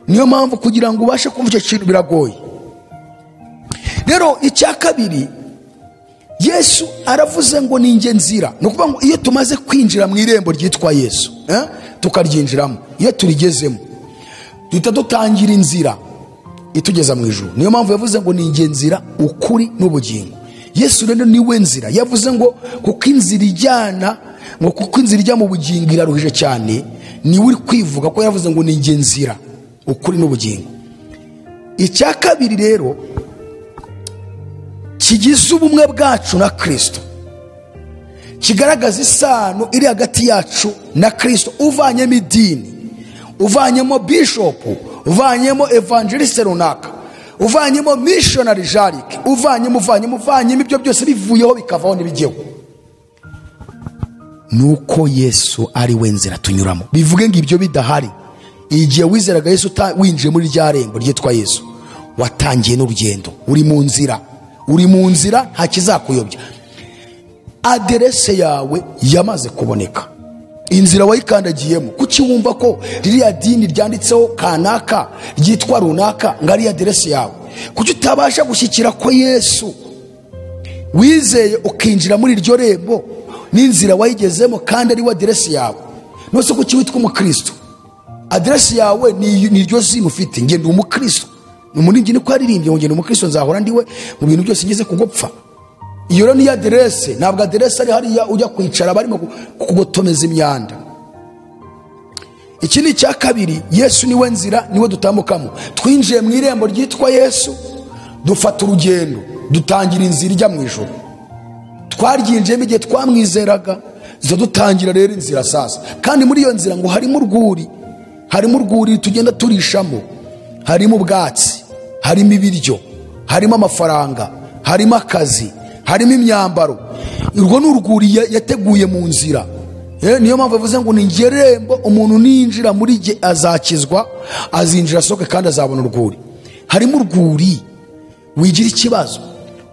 Niyo mpamvu kugira ngo ubashe kumva icyo kintu biragoye. Rero icya kabiri, Yesu aravuze ngo ni njye nzira. Ni ukuvuga ngo iyo tumaze kwinjira mu irembo ryitwa Yesu, tukaryinjiramo, iyo turigezemo duhita dutangira inzira itugeza mu ijuru. Niyo mpamvu yavuze ngo ni njye nzira, ukuri n'ubugingo. Yesu rero niwe nzira. Yavuze ngo kuko inzira ijyana, ngo kuko inzira ijya mu bugingo iraruhije cyane, niwe uri kwivuga ko yavuze ngo ni njye nzira, ukuri n'ubugingo. Icya kabiri rero kigize ubumwe bwacu na Kristo, kigaragaza isano iri hagati yacu na Kristo, uvanyemo idini, uvanyemo bishopu, uvanyemo evangeliste runaka, uvanyemo missionary jarike, uvanyemo ibyo byose bivuyeho bikavaho n'ibigeho, nuko Yesu ari we nzira tunyuramo. Bivuge ngo ibyo bidahari, igihe wizeraga Yesu winjiye muri rya rembo ryitwa Yesu, watangiye n'urugendo, uri mu nzira, uri mu nzira, nta kizakuyobya. Aderese yawe yamaze kuboneka, inzira wayikandagiyemo. Kuki wumva ko ririya dini ryanditseho kanaka ryitwa runaka ngo ari aderese yawe? Kuki utabasha gushyikira ko Yesu wizeye ukinjira muri iryo rembo n'inzira wayigezemo kandi ari we aderese yawe? Nose kuki witwa umukristo? Aderese yawe ni iryo zina ufite, nge ndi umukristo. Umuririmbyi niko yaririmbye ngo nge ndi umukristo nzahora ndiwe mu bintu byose ngeze kugopfa. Iyo rero ni aderese, ntabwo aderese ari hariya ujya kwicara barimo kugotomeza imyanda. Iki ni icya kabiri, Yesu niwe nzira, niwe dutambukamo. Twinjiye mu irembo ryitwa Yesu, dufata urugendo, dutangira inzira ijya mu ijuru. Twaryinjiyemo igihe twamwizeraga, zo dutangira rero inzira sasa. Kandi muri iyo nzira ngo harimo urwuri, harimo urwuri tugenda turishamo, harimo ubwatsi, harimo ibiryo, harimo amafaranga, harimo akazi, harimo imyambaro. Urwo ni urwuri yateguye mu nzira. Niyo mpamvu yavuze ngo ni njye rembo, umuntu ninjira muri jye azakizwa, azinjira asohoke kandi azabona urwuri. Harimo urwuri, wigira ikibazo.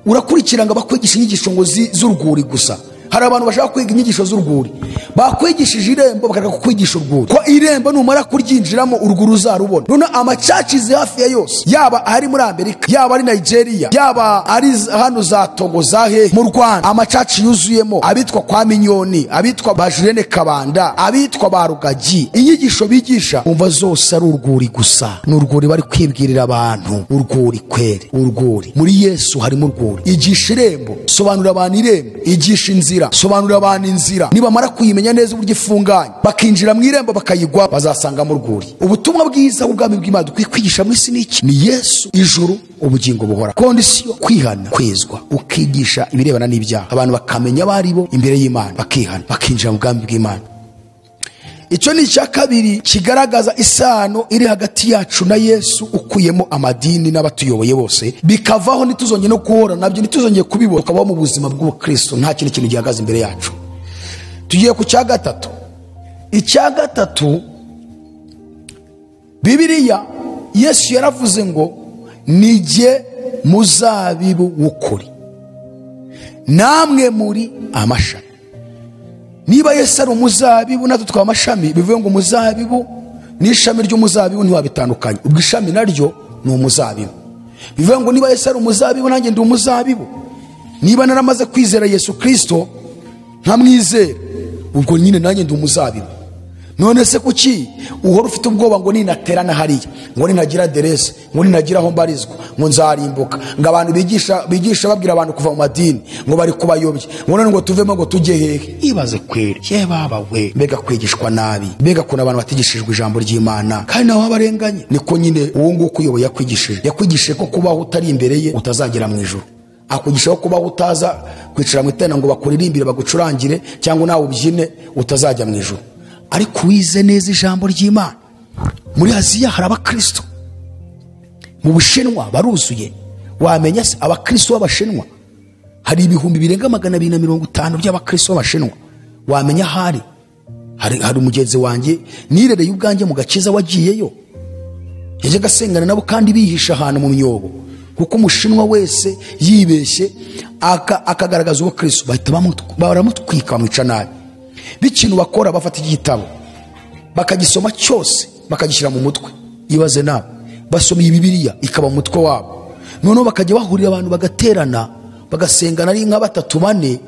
Urakurikira ngo bakwigisha inyigisho ngo z'urwuri gusa. Hari abantu bashaka kwiga inyigisho z'urwuri. Bakwigishije irembo bakareka kukwigisha urwuri, ko irembo numara kuryinjiramo urwuri uzarubona. None amacacizi hafi ya yose, yaba ari muri Amerika, yaba ari Nigeria, yaba ari hano za Togo, za hehe mu Rwanda, amacaci yuzuyemo abitwa kwa Minyoni, abitwa ba Julienne Kabanda, abitwa ba Rugagi, inyigisho bigisha umva zose ari urwuri gusa. Ni urwuri bari kwibwirira abantu, urwuri kwere, urwuri. Muri Yesu harimo urwuri. Igisha irembo, sobanura abantu irembo, igisha inzira, sobanura abantu inzira. Nibamara kuyimenya neza uburyo ifunganye, bakinjira mu irembo bakayigwa, bazasangamo urwuri. Ubutumwa bwiza bw'ubwami bw'Imana dukwiye kwigisha mu isi ni iki? Ni Yesu, ijuru, ubugingo buhora. Kondisiyo: kwihana, kwezwa, ukigisha ibirebana n'ibyaha, abantu bakamenya abari bo imbere y'Imana, bakihana, bakinjira mu bwami bw'Imana. Icyo ni icya kabiri kigaragaza isano iri hagati yacu na Yesu, ukuyemo amadini n'abatuyoboye bose, bikavaho ntituzongere no guhora nabyo, ntituzongere kubibona, tukabaho mu buzima bw'ubukristo, nta kindi kintu gihagaze imbere yacu. Tugiye ku cya gatatu. Icya gatatu, Bibiliya Yesu yaravuze ngo nijye muzabibu w'ukuri, namwe muri amashami. Niba Yesu ari umuzabibu natwe twaba amashami, bivuye ngo umuzabibu n'ishami ry'umuzabibu ntiwabitandukanya, ubwo ishami naryo ni umuzabibu. Bivuye ngo niba Yesu ari umuzabibu nanjye ndi umuzabibu. Niba naramaze kwizera Yesu Kristo nkamwizera, ubwo nyine nanjye ndi umuzabibu. None se kuki uhora ufite ubwoba ngo ninaterana hariya, ngo ninagira aderese, ngo ninagira aho mbarizwa, ngo nzarimbuka, ngo abantu bigisha babwira abantu kuva mu madini ngo bari kubayobya, ngo none ngo tuvemo ngo tujye hehe? Ibaze kweri, ye baba we, mbega kwigishwa nabi, mbega kuna abantu batigishijwe ijambo ry'Imana, kandi naho abarenganye. Niko nyine uwo nguko uyoboye yakwigishije ko kubaho utari imbere ye utazagera mu ijuru. Akugishaho kubaho utaza kwicara mu itena ngo bakuririmbire bagucurangire cyangwa nawe ubyine, utazajya mu ijuru. Ariko wize neza ijambo ry'Imana. Muri Aziya hari abakristo, mu Bushinwa baruzuye. Wamenya se abakristo b'Abashinwa hari 250,000 by'abakristo b'Abashinwa. Wamenya hari umugenzi wanjye nirereye ubwanjye mu gakiza wagiyeyo, yajyaga asengana nabo kandi bihisha ahantu mu myobo, kuko umushinwa wese yibeshye akagaragaza ubukristo bahita baramutwika bamwica nabi. Bikintu bakora, bafata igitabo bakagisoma cyose bakagishyira mu mutwe. Ibaze nawe, basoma iyi Bibiliya ikaba mu mutwe wabo, noneho bakajya bahurira abantu bagaterana bagasengana ari nka 3 4,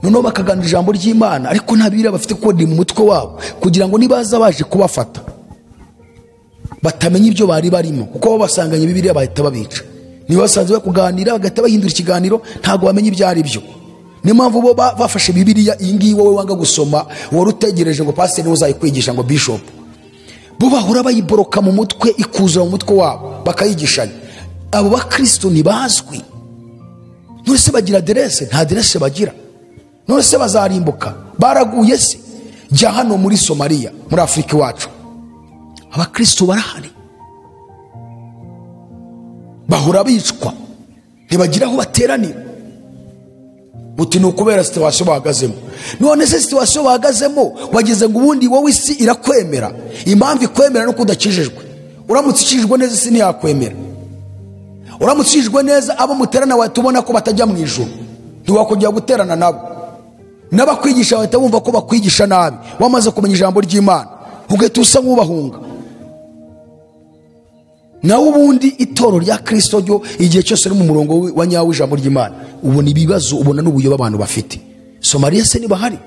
noneho bakaganira ijambo ry'Imana, ariko nta Bibiliya bafite kuko ni mu mutwe wabo, kugira ngo nibaza baje kubafata batamenya ibyo bari barimo, kuko bo basanganye Bibiliya bahita babica. Niba basanze bakuganira bagahita bahindura ikiganiro, ntago bamenya ibyo ari byo. Niyo mpamvu bo bafashe Bibiliya iyi ngiyi wowe wanga gusoma, wari utegereje ngo pasiteri niwe uzayikwigisha, ngo bishop. Bo bahora bayiboroka mu mutwe, ikuzura mu mutwe wabo, bakayigishanya. Abo bakristo ntibazwi. None se bagira aderese? Nta aderese bagira. None se bazarimbuka? Baraguye se? Jya hano muri Somalia, muri Afurika iwacu, abakristo barahari, bahora bicwa, ntibagira aho bateranira. Uti ni ukubera situation bahagazemo. None se situation bahagazemo wageze ngo ubundi wowe isi irakwemera? Impamvu ikwemera nuko udakijijwe. Uramutse ukijijwe neza isi ntiyakwemera. Uramutse ukijijwe neza abo muterana watubona ko batajya mu ijuru, ntiwakongera guterana nabo. N'abakwigisha bahita bumva ko bakwigisha nabi, wamaze kumenya ijambo ry'Imana ugahita usa nk'ubahunga. Naho ubundi itoro rya Kristo ryo igihe cyose uri mu murongo wa nyawo ijambo ry'Imana, ubona ibibazo, ubona n'ubuyobe abantu bafite. Somalia se niba hari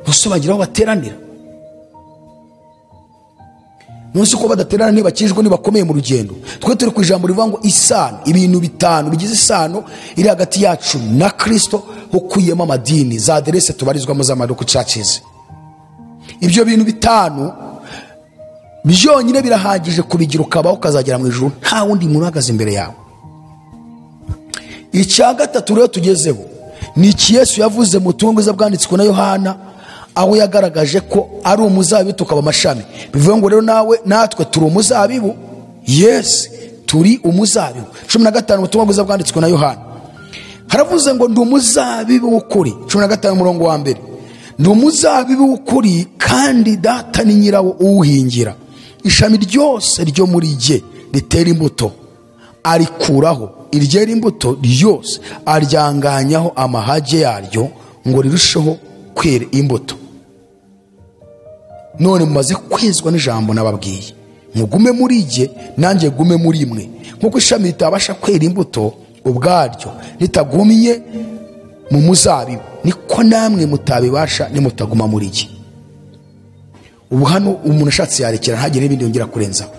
bose bagira aho bateranira? Nonse ko badaterana ntibakijwe, ntibakomeye mu rugendo. Twe turi ku ijambo rivuga ngo isano, ibintu bitanu bigize isano iri hagati yacu na Kristo, ukuyemo amadini, za aderese tubarizwamo z'amaduka churches. Ibyo bintu bitanu byonyine birahagije kubigira ukabaho ukazagera mu ijuru, nta wundi muntu uhagaze imbere yawe. Icya gatatu rero tugezeho ni iki Yesu yavuze mu butumwa bwiza bwanditswe na Yohana, aho yagaragaje ko ari umuzabibu tukaba amashami. Bivuye ngo rero nawe natwe turi umuzabibu. Yes, turi umuzabibu. 15 ubutumwa bwiza bwanditswe na Yohana haravuze ngo ndi umuzabibu w'ukuri. 15 umurongo wa mbere, ndi umuzabibu w'ukuri kandi Data ni nyirawo uwuhingira. Ishami ryose ryo muri jye ritera imbuto arikuraho, iryera imbuto ryose aryanganyaho amahage yaryo ngo rirusheho kwera imbuto. None mumaze kwezwa n'ijambo nababwiye, mugume muri jye nanjye gume muri mwe. Nk'uko ishami ritabasha kwera imbuto ubwaryo ritagumye mu muzabibu, niko namwe mutabibasha nimutaguma muri jye. Ubu hano umuntu ashatse yarekera ntagire n'ibindi yongera kurenzaho.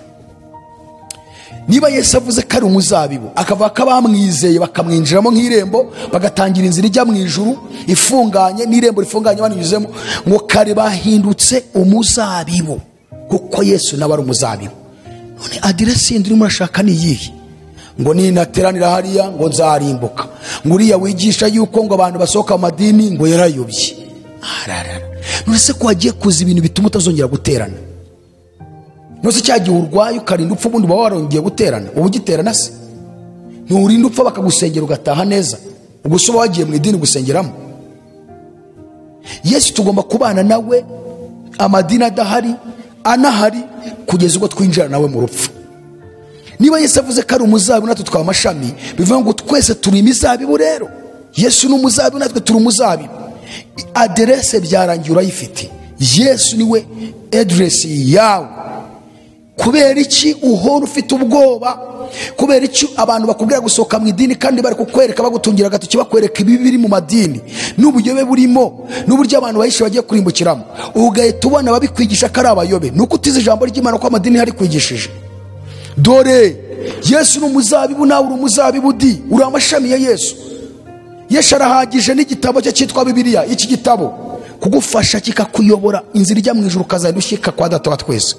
Niba Yesu avuze ko ari umuzabibu, akavuga ko abamwizeye bakamwinjiramo nk'irembo, bagatangira inzira ijya mu ijuru ifunganye, n'irembo rifunganye banyuzemo, ngo kare bahindutse umuzabibu, kuko Yesu nawe ari umuzabibu. None aderesi yindi urimo urashaka ni iyihe? Ngo ninateranira hariya ngo nzarimbuka, ngo uriya wigisha yuko ngo abantu basohoka mu madini ngo yarayobye. Ararara. None se ko wagiye kuza ibintu bituma utazongera guterana? None se cya gihe urwaye ukarinda upfa, ubundi uba warongeye guterana? Uba ugiterana se? Nturinda upfa bakagusengera ugataha neza, ubwo se uba wagiye mu idini gusengeramo? Yesu tugomba kubana nawe amadini adahari anahari, kugeza ubwo twinjira nawe mu rupfu. Niba Yesu avuze ko ari umuzabibu natwe twaba amashami, bivuga ngo twese turi imizabibu. Rero Yesu ni umuzabibu natwe turi umuzabibu. Aderese byarangiye urayifite. Yesu niwe aderesi yawe. Kubera iki uhora ufite ubwoba? Kubera iki abantu bakubwira gusohoka mu idini kandi bari kukwereka, bagutungira agatoki, bakwereka ibibi biri mu madini n'ubuyobe burimo, n'uburyo abantu bahishe bagiye kurimbukiramo, ugahita ubona ababikwigisha ko ari abayobe? Nuko utize ijambo ry'Imana ko amadini hari kwigishije. Dore Yesu ni umuzabibu, nawe uri umuzabibu di, uri amashami ya Yesu. Yesu arahagije n'igitabo cye cyitwa Bibiliya. Iki gitabo kugufasha kikakuyobora inzira ijya mu ijuru, ukazajya ushyika kwa Data wa twese,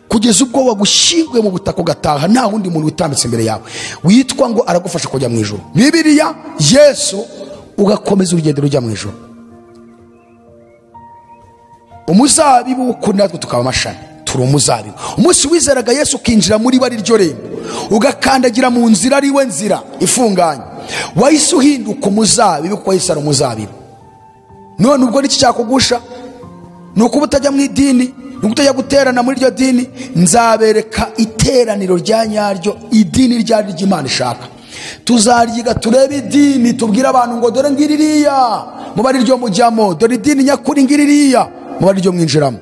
kugeza ubwo wagushyinguye mu butaka ugataha nta wundi muntu witambitse imbere yawe witwa ngo aragufasha kujya mu ijuru. Bibiliya, Yesu, ugakomeza urugendo rujya mu ijuru. Umuzabibu w'ukuri natwe tukaba amashami, turi umuzabibu. Umunsi wizeraga Yesu ukinjira muri bari ryo rembo, ugakandagira mu nzira ari we nzira ifunganye, wahise uhinduka umuzabibu, kuko Yesu ari umuzabibu. None ubwo niki cyakugusha? Ni ukuba utajya mu idini, ni utajya guterana muri iryo dini. Nzabereka iteraniro rya nyaryo, idini ryari ry'Imana ishaka. Tuzaryiga turebe idini, tubwire abantu ngo dore ngiririya muba ari ryo mujyamo, dore idini nyakuri ngiririya muba ari ryo mwinjiramo.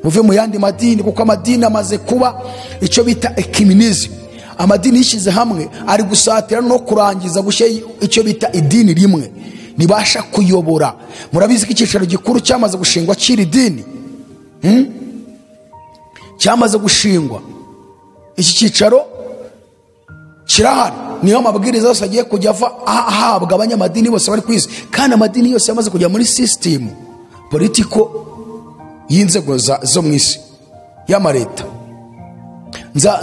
Muve mu yandi madini, kuko amadini amaze kuba icyo bita ecumenism. Amadini yishyize hamwe ari gusatira no kurangiza gushyira icyo bita idini rimwe nibasha kuyobora. Murabizi ko icyicaro gikuru cyamaze gushingwa cy'iri dini, cyamaze gushingwa. Iki cyicaro kirahari, niyo amabwiriza yose agiye kujya ava ahabwa abanyamadini bose bari ku isi. Kandi amadini yose yamaze kujya muri system politiko y'inzego zo mu isi y'amareta.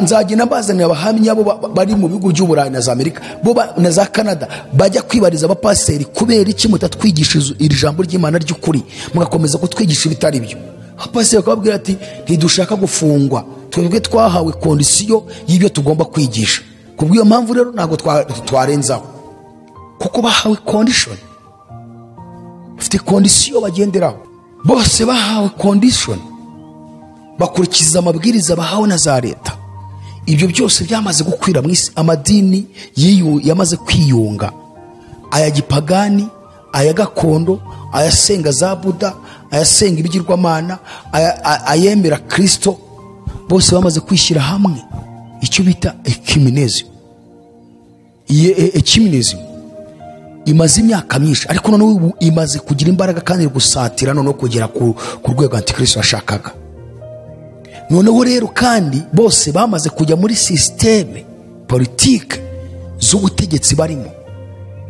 Nzagenda mbazanira abahamya bo bari mu bihugu by'Uburayi na za Amerika, bo na za Canada, bajya kwibariza abapasiteri kubera iki mutatwigisha iri jambo ry'Imana ry'ukuri, mugakomeza kutwigisha ibitari byo. Abapasiteri bakababwira ati ntidushaka gufungwa, twebwe twahawe kondisiyo y'ibyo tugomba kwigisha. Kubw'iyo mpamvu rero ntabwo twarenzaho, kuko bahawe condition, bafite kondisiyo bagenderaho. Bose bahawe condition, bakurikiza amabwiriza bahawe na za leta. Ibyo byose byamaze gukwira mu isi. Amadini yamaze kwiyunga, aya gipagani, aya gakondo, ayasenga za Buda, ayasenga ibigirwamana, ayemera Kristo, bose bamaze kwishyira hamwe, icyo bita ecumenism. Ecumenism imaze imyaka myinshi, ariko noneho ubu imaze kugira imbaraga kandi iri gusatira noneho kugera ku rwego Antikristo yashakaga. Noneho rero kandi bose bamaze kujya muri systeme politike z'ubutegetsi barimo,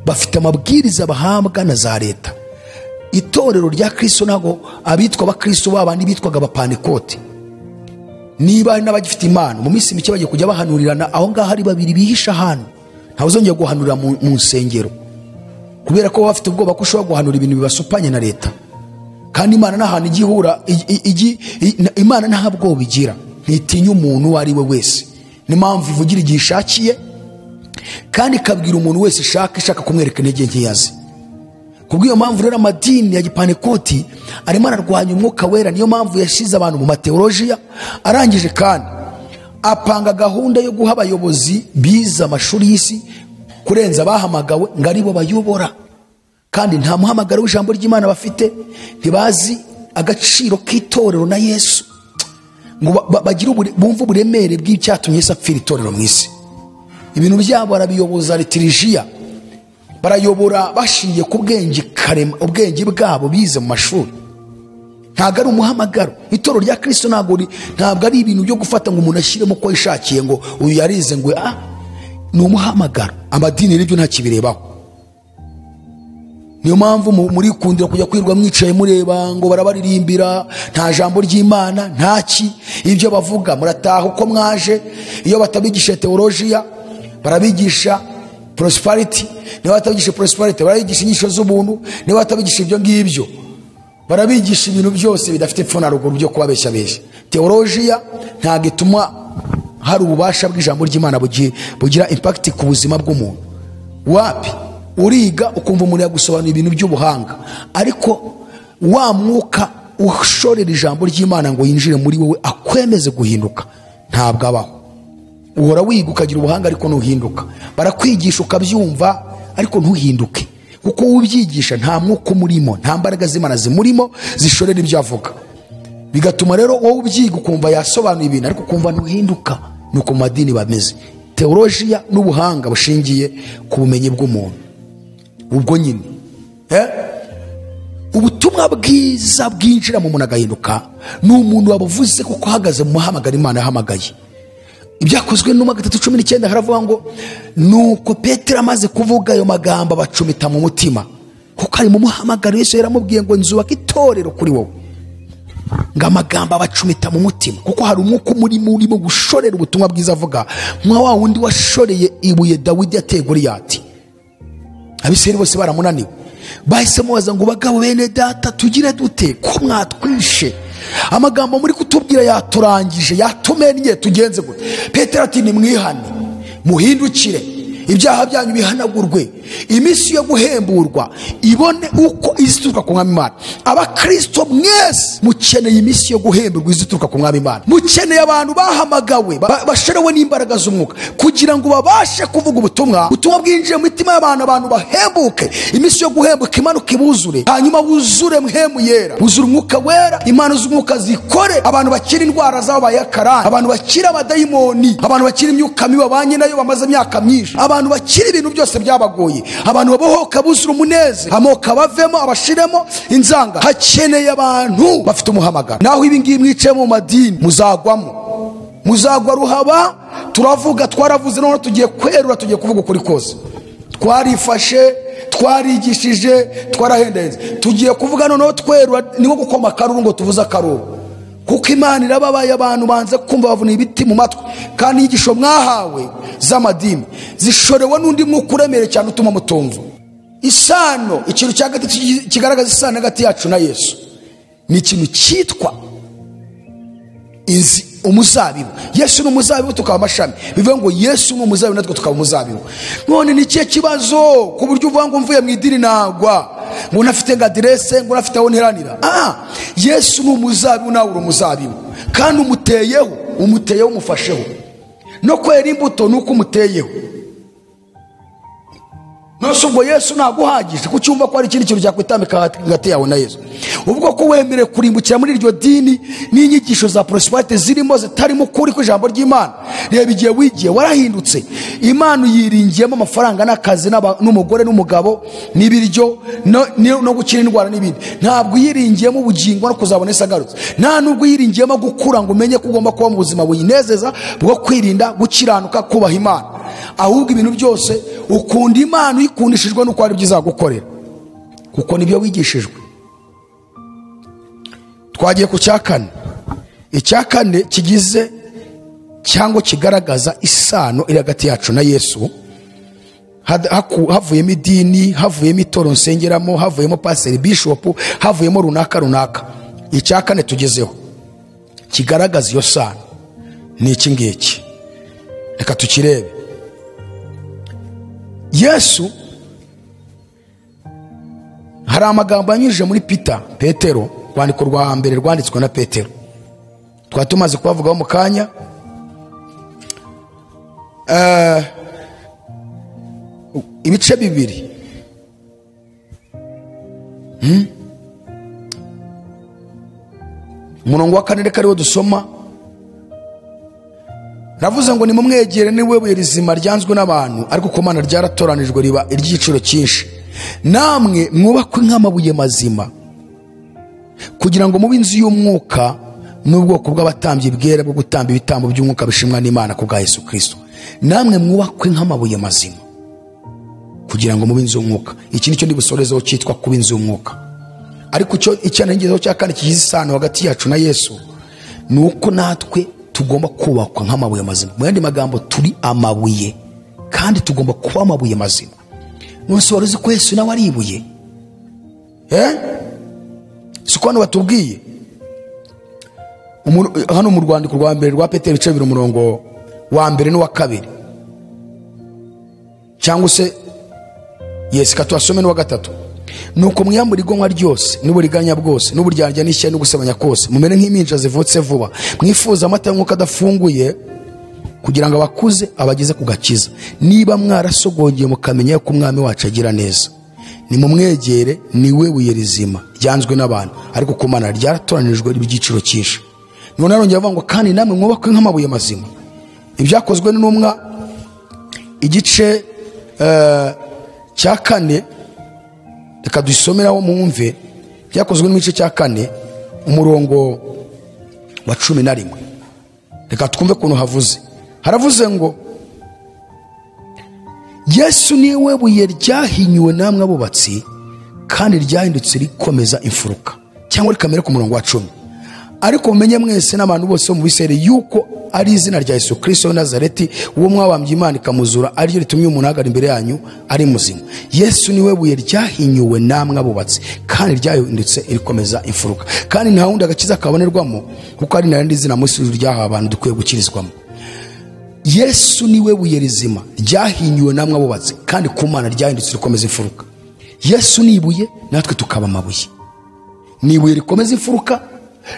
bafite amabwiriza bahabwa na za leta. Itorero rya Kristo ntabwo abitwa abakristo babandi bitwaga abapantekote, niba hari n'abagifite impano, mu minsi mike bagiye kujya bahanurirana aho ngaho ari babiri bihisha ahantu, ntawe uzongera guhanurira mu nsengero, kubera ko bafite ubwoba ko ushobora guhanura ibintu bibasupanye na leta. Kandi Imana nta hantu ijya ihura, Imana nta bwoba igira, ntitinya umuntu uwo ari we wese. Niyo mpamvu ivugira igihe ishakiye, kandi ikabwira umuntu wese ishaka kumwereka intege nkeya ze. Kubw'iyo mpamvu rero amadini ya gipantekoti arimo ararwanya umwuka wera. Niyo mpamvu yashyize abantu mu mateolojiya, arangije kandi apanga gahunda yo guha abayobozi bize amashuri y'isi kurenza abahamagawe ngo aribo bayobora. Kandi nta muhamagaro w'ijambo ry'Imana bafite, ntibazi agaciro k'itorero na Yesu, ngo bagire bumve uburemere bw'icyatumye Yesu apfira itorero mu isi. Ibintu byabo barabiyoboza litirijiya, barayobora bashingiye ku bwenge karema, ubwenge bwabo bize mu mashuri. Ntabwo ari umuhamagaro. Itorero rya Kristo ntabwo ari ibintu byo gufata ngo umuntu ashyiremo uko yishakiye, ngo uyu yarize ngo ni umuhamagaro. Amadini n'ibyo ntakibirebaho. Niyo mpamvu muri kundira kujya kwirwa mwicaye mureba ngo barabaririmbira, nta jambo ry'Imana, ntaki ibyo bavuga, murataha uko mwaje. Iyo batabigisha teologiya barabigisha prosperity, niba batabigisha prosperity barabigisha inyigisho z'ubuntu, niba batabigisha ibyo ngibyo barabigisha ibintu byose bidafite epfo na ruguru byo kubabeshya besha. Teologiya ntabwo ituma hari ububasha bw'ijambo ry'Imana bugira impact ku buzima bw'umuntu. Wapi uriga ukumva umuntu yagusobanura ibintu by'ubuhanga, ariko wa mwuka ushorera ijambo ry'Imana ngo yinjire muri wowe akwemeze guhinduka ntabwo abaho. Uhora wiga ukagira ubuhanga ariko ntuhinduka. Barakwigisha ukabyumva ariko ntuhinduke, kuko ubyigisha nta mwuka umurimo, nta mbaraga z'Imana zimurimo zishorera ibyo avuga. Bigatuma rero wowe ubyiga ukumva yasobanuye ibintu ariko ukumva ntuhinduka. Nuko mu madini bameze. Teologiya n'ubuhanga bushingiye ku bumenyi bw'umuntu. Ubwo nyine ubutumwa bwiza bwinjira mu muntu agahinduka ni umuntu wabuvuze kuko ahagaze mu muhamagaro Imana yahamagaye. Ibyakozwe n'intumwa 3:19 haravuga ngo nuko Petero amaze kuvuga ayo magambo abacumita mu mutima, kuko ari mu muhamagaro Yesu yaramubwiye ngo nzubaka itorero kuri wowe. Ngo amagambo abacumita mu mutima, kuko hari umwuka umurimo urimo gushorera ubutumwa bwiza avuga, nka wa wundi washoreye ibuye Dawidi yateye Goliyati. Abisirayeli bose baramunaniwe, bahise mubaza ngo bagabo bene data tugire dute ko mwatwishe? Amagambo muri kutubwira yaturangije, yatumennye, tugenze gute? Petero ati nimwihane, muhindukire, ibyaha byanyu bihanagurwe, iminsi yo guhemburwa ibone uko izituruka ku Mwami Imana. Abakristo mwese mukeneye iminsi yo guhemburwa izituruka ku Mwami Imana. Mukeneye abantu bahamagawe, bashorewe n'imbaraga z'umwuka kugira ngo babashe kuvuga ubutumwa, ubutumwa bwinjiye mu mitima y'abantu, abantu bahembuke, iminsi yo guhembuka imanuka ibuzure, hanyuma buzure mpemu yera, buzure umwuka wera, impano z'umwuka zikore, abantu bakira indwara zabo bayakarana, abantu bakira abadayimoni, abantu bakira imyuka mibi babanye nayo bamaze imyaka myinshi, abantu bakira ibintu byose byabagoye, abantu babohoka buzura umuneze, amoko abavemo abashiremo inzanga. Hakeneye abantu bafite umuhamagaro. Naho ibi ngibi mwicaye mu madini muzagwamo, muzagwa ruhaba. Turavuga, twaravuze, none tugiye kwerura, tugiye kuvuga ukuri kose. Twarifashe, twarigishije, twarahendenze, tugiye kuvuga noneho twerura. Niwo gukoma akaruru ngo tuvuze akaruru, kuko Imana irababaye. Abantu banze kumva, bavuna ibiti mu matwi, kandi inyigisho mwahawe z'amadini zishorewe n'undi mwuka uremere cyane utuma mutumva. Isano, ikintu cya gatatu kigaragaza isano hagati yacu na Yesu ni ikintu cyitwa umuzabibu. Yesu ni umuzabibu, tukaba amashami. Bivuga ngo Yesu ni umuzabibu, natwe tukaba umuzabibu. None ni ikihe kibazo ku buryo uvuga ngo mvuye mu idini nagwa, ngo nafite ngo aderese, ngo nafite aho nteranira? Yesu ni umuzabibu, nawe uri umuzabibu, kandi umuteyeho, umuteyeho, umufasheho. No kwera imbuto ni uko umuteyeho. Nose ubwo Yesu ntaguhagije kucyumva ko hari ikindi kintu cyakwitambika hagati yawe na Yesu? Ubwo ko wemerewe kurimbukira muri iryo dini n'inyigisho za prosperity zirimo zitarimo ukuri kw'ijambo ry'Imana. Reba igihe wigiye warahindutse, Imana uyiringiyemo amafaranga n'akazi n'umugore n'umugabo n'ibiryo no gukira indwara n'ibindi. Ntabwo uyiringiyemo ubugingo no kuzabona Yesu agarutse. Nta nubwo uyiringiyemo gukura ngo umenye ko ugomba kuba mu buzima buyinezeza bwo kwirinda, gukiranuka, kubaha Imana. Ahubwo ibintu byose ukunda Imana uyikundishijwe nuko ari byiza gukorera, kuko nibyo wigishijwe. Twagiye ku cya kane. Icya kane kigize cyangwa kigaragaza isano iri hagati yacu na Yesu, havuyemo idini, havuyemo itorero nsengeramo, havuyemo paseri, bishop, havuyemo runaka runaka. Icya kane tugezeho kigaragaza iyo sano ni iki ngiki, reka tukirebe. Yesu hari amagambo yanyujije muri Petero, rwandiko rwa mbere rwanditswe na Petero, twari tumaze kubavugaho mu kanya. Ibice 2. Umurongo wa 4 reka ariwo dusoma. Navuze ngo nimumwegere niwe buye rizima ryanzwe n'abantu, ariko ku Mana ryaratoranijwe riba iry'igiciro cyinshi. Namwe mwubakwe nk'amabuye mazima kugira ngo mube inzu y'umwuka n'ubwoko bw'abatambyi bwera bwo gutamba ibitambo by'umwuka bishimwa n'Imana ku bwa Yesu Kristo. Namwe mwubakwe nk'amabuye mazima kugira ngo mube inzu y'umwuka. Iki nicyo ndi busorezeho cyitwa kuba inzu y'umwuka. Ariko icyo icyanengezeho cya kane kigize isano hagati yacu na Yesu ni uko natwe tugomba kubakwa nk'amabuye mazima. Mu yandi magambo turi amabuye kandi tugomba kuba amabuye mazima. Nonse wari uzi ko Yesu nawe ari ibuye? Siko hano batubwiye hano mu rwandiko rwa mbere rwa Petero ibice 2 umurongo wa 1 n'uwa 2, cyangwa se Yesu katwasome n'uwa 3. Nuko mwiyambura igomwa ryose n'uburiganya bwose n'uburyarya n'ishyari no gusebanya kose, mumere nk'impinja zivutse vuba, mwifuza amata y'umwuka adafunguye kugira ngo abakuze abageze ku gakiza. Niba mwarasogongeye mukamenya ko umwami wacu agira neza, nimumwegere, niwe buye rizima ryanzwe n'abantu, ariko ku Mana ryaratoranijwe ibyiciro cyinshi. None arongera avuga ngo kandi namwe mwubakwe nk'amabuye mazima. Ibyakozwe n'intumwa igice cya 4, reka dusomeraho mwumve. Byakozwe n'igice cya 4 umurongo wa 11. Reka twumve kuntu havuze. Haravuze ngo Yesu niwe buye ryahinyuwe namwe abubatsi, kandi ryahindutse rikomeza imfuruka. Cyangwa rikamera ku murongo wa 10. Ariko mumenye mwese n'abantu bose mu Bisirayeli yuko ari izina rya Yesu Kristo wa Nazareti, uwo mwabambye Imana ikamuzura, ariryo ritumye umuntu ahagarara imbere yanyu ari muzima. Yesu niwe buye ryahinyuwe namwe abubatsi, kandi ryahindutse rikomeza imfuruka. Kandi nta wundi agakiza kabonerwamo, kuko ari narindi zina munsi ryahawe abantu dukwiye gukirizwamo. Yesu niwe buye rizima ryahinyuwe namwe abubatsi, kandi ku Mana ryahindutse rikomeza imfuruka. Yesu ni ibuye, natwe tukaba amabuye. Ni ibuye rikomeza imfuruka,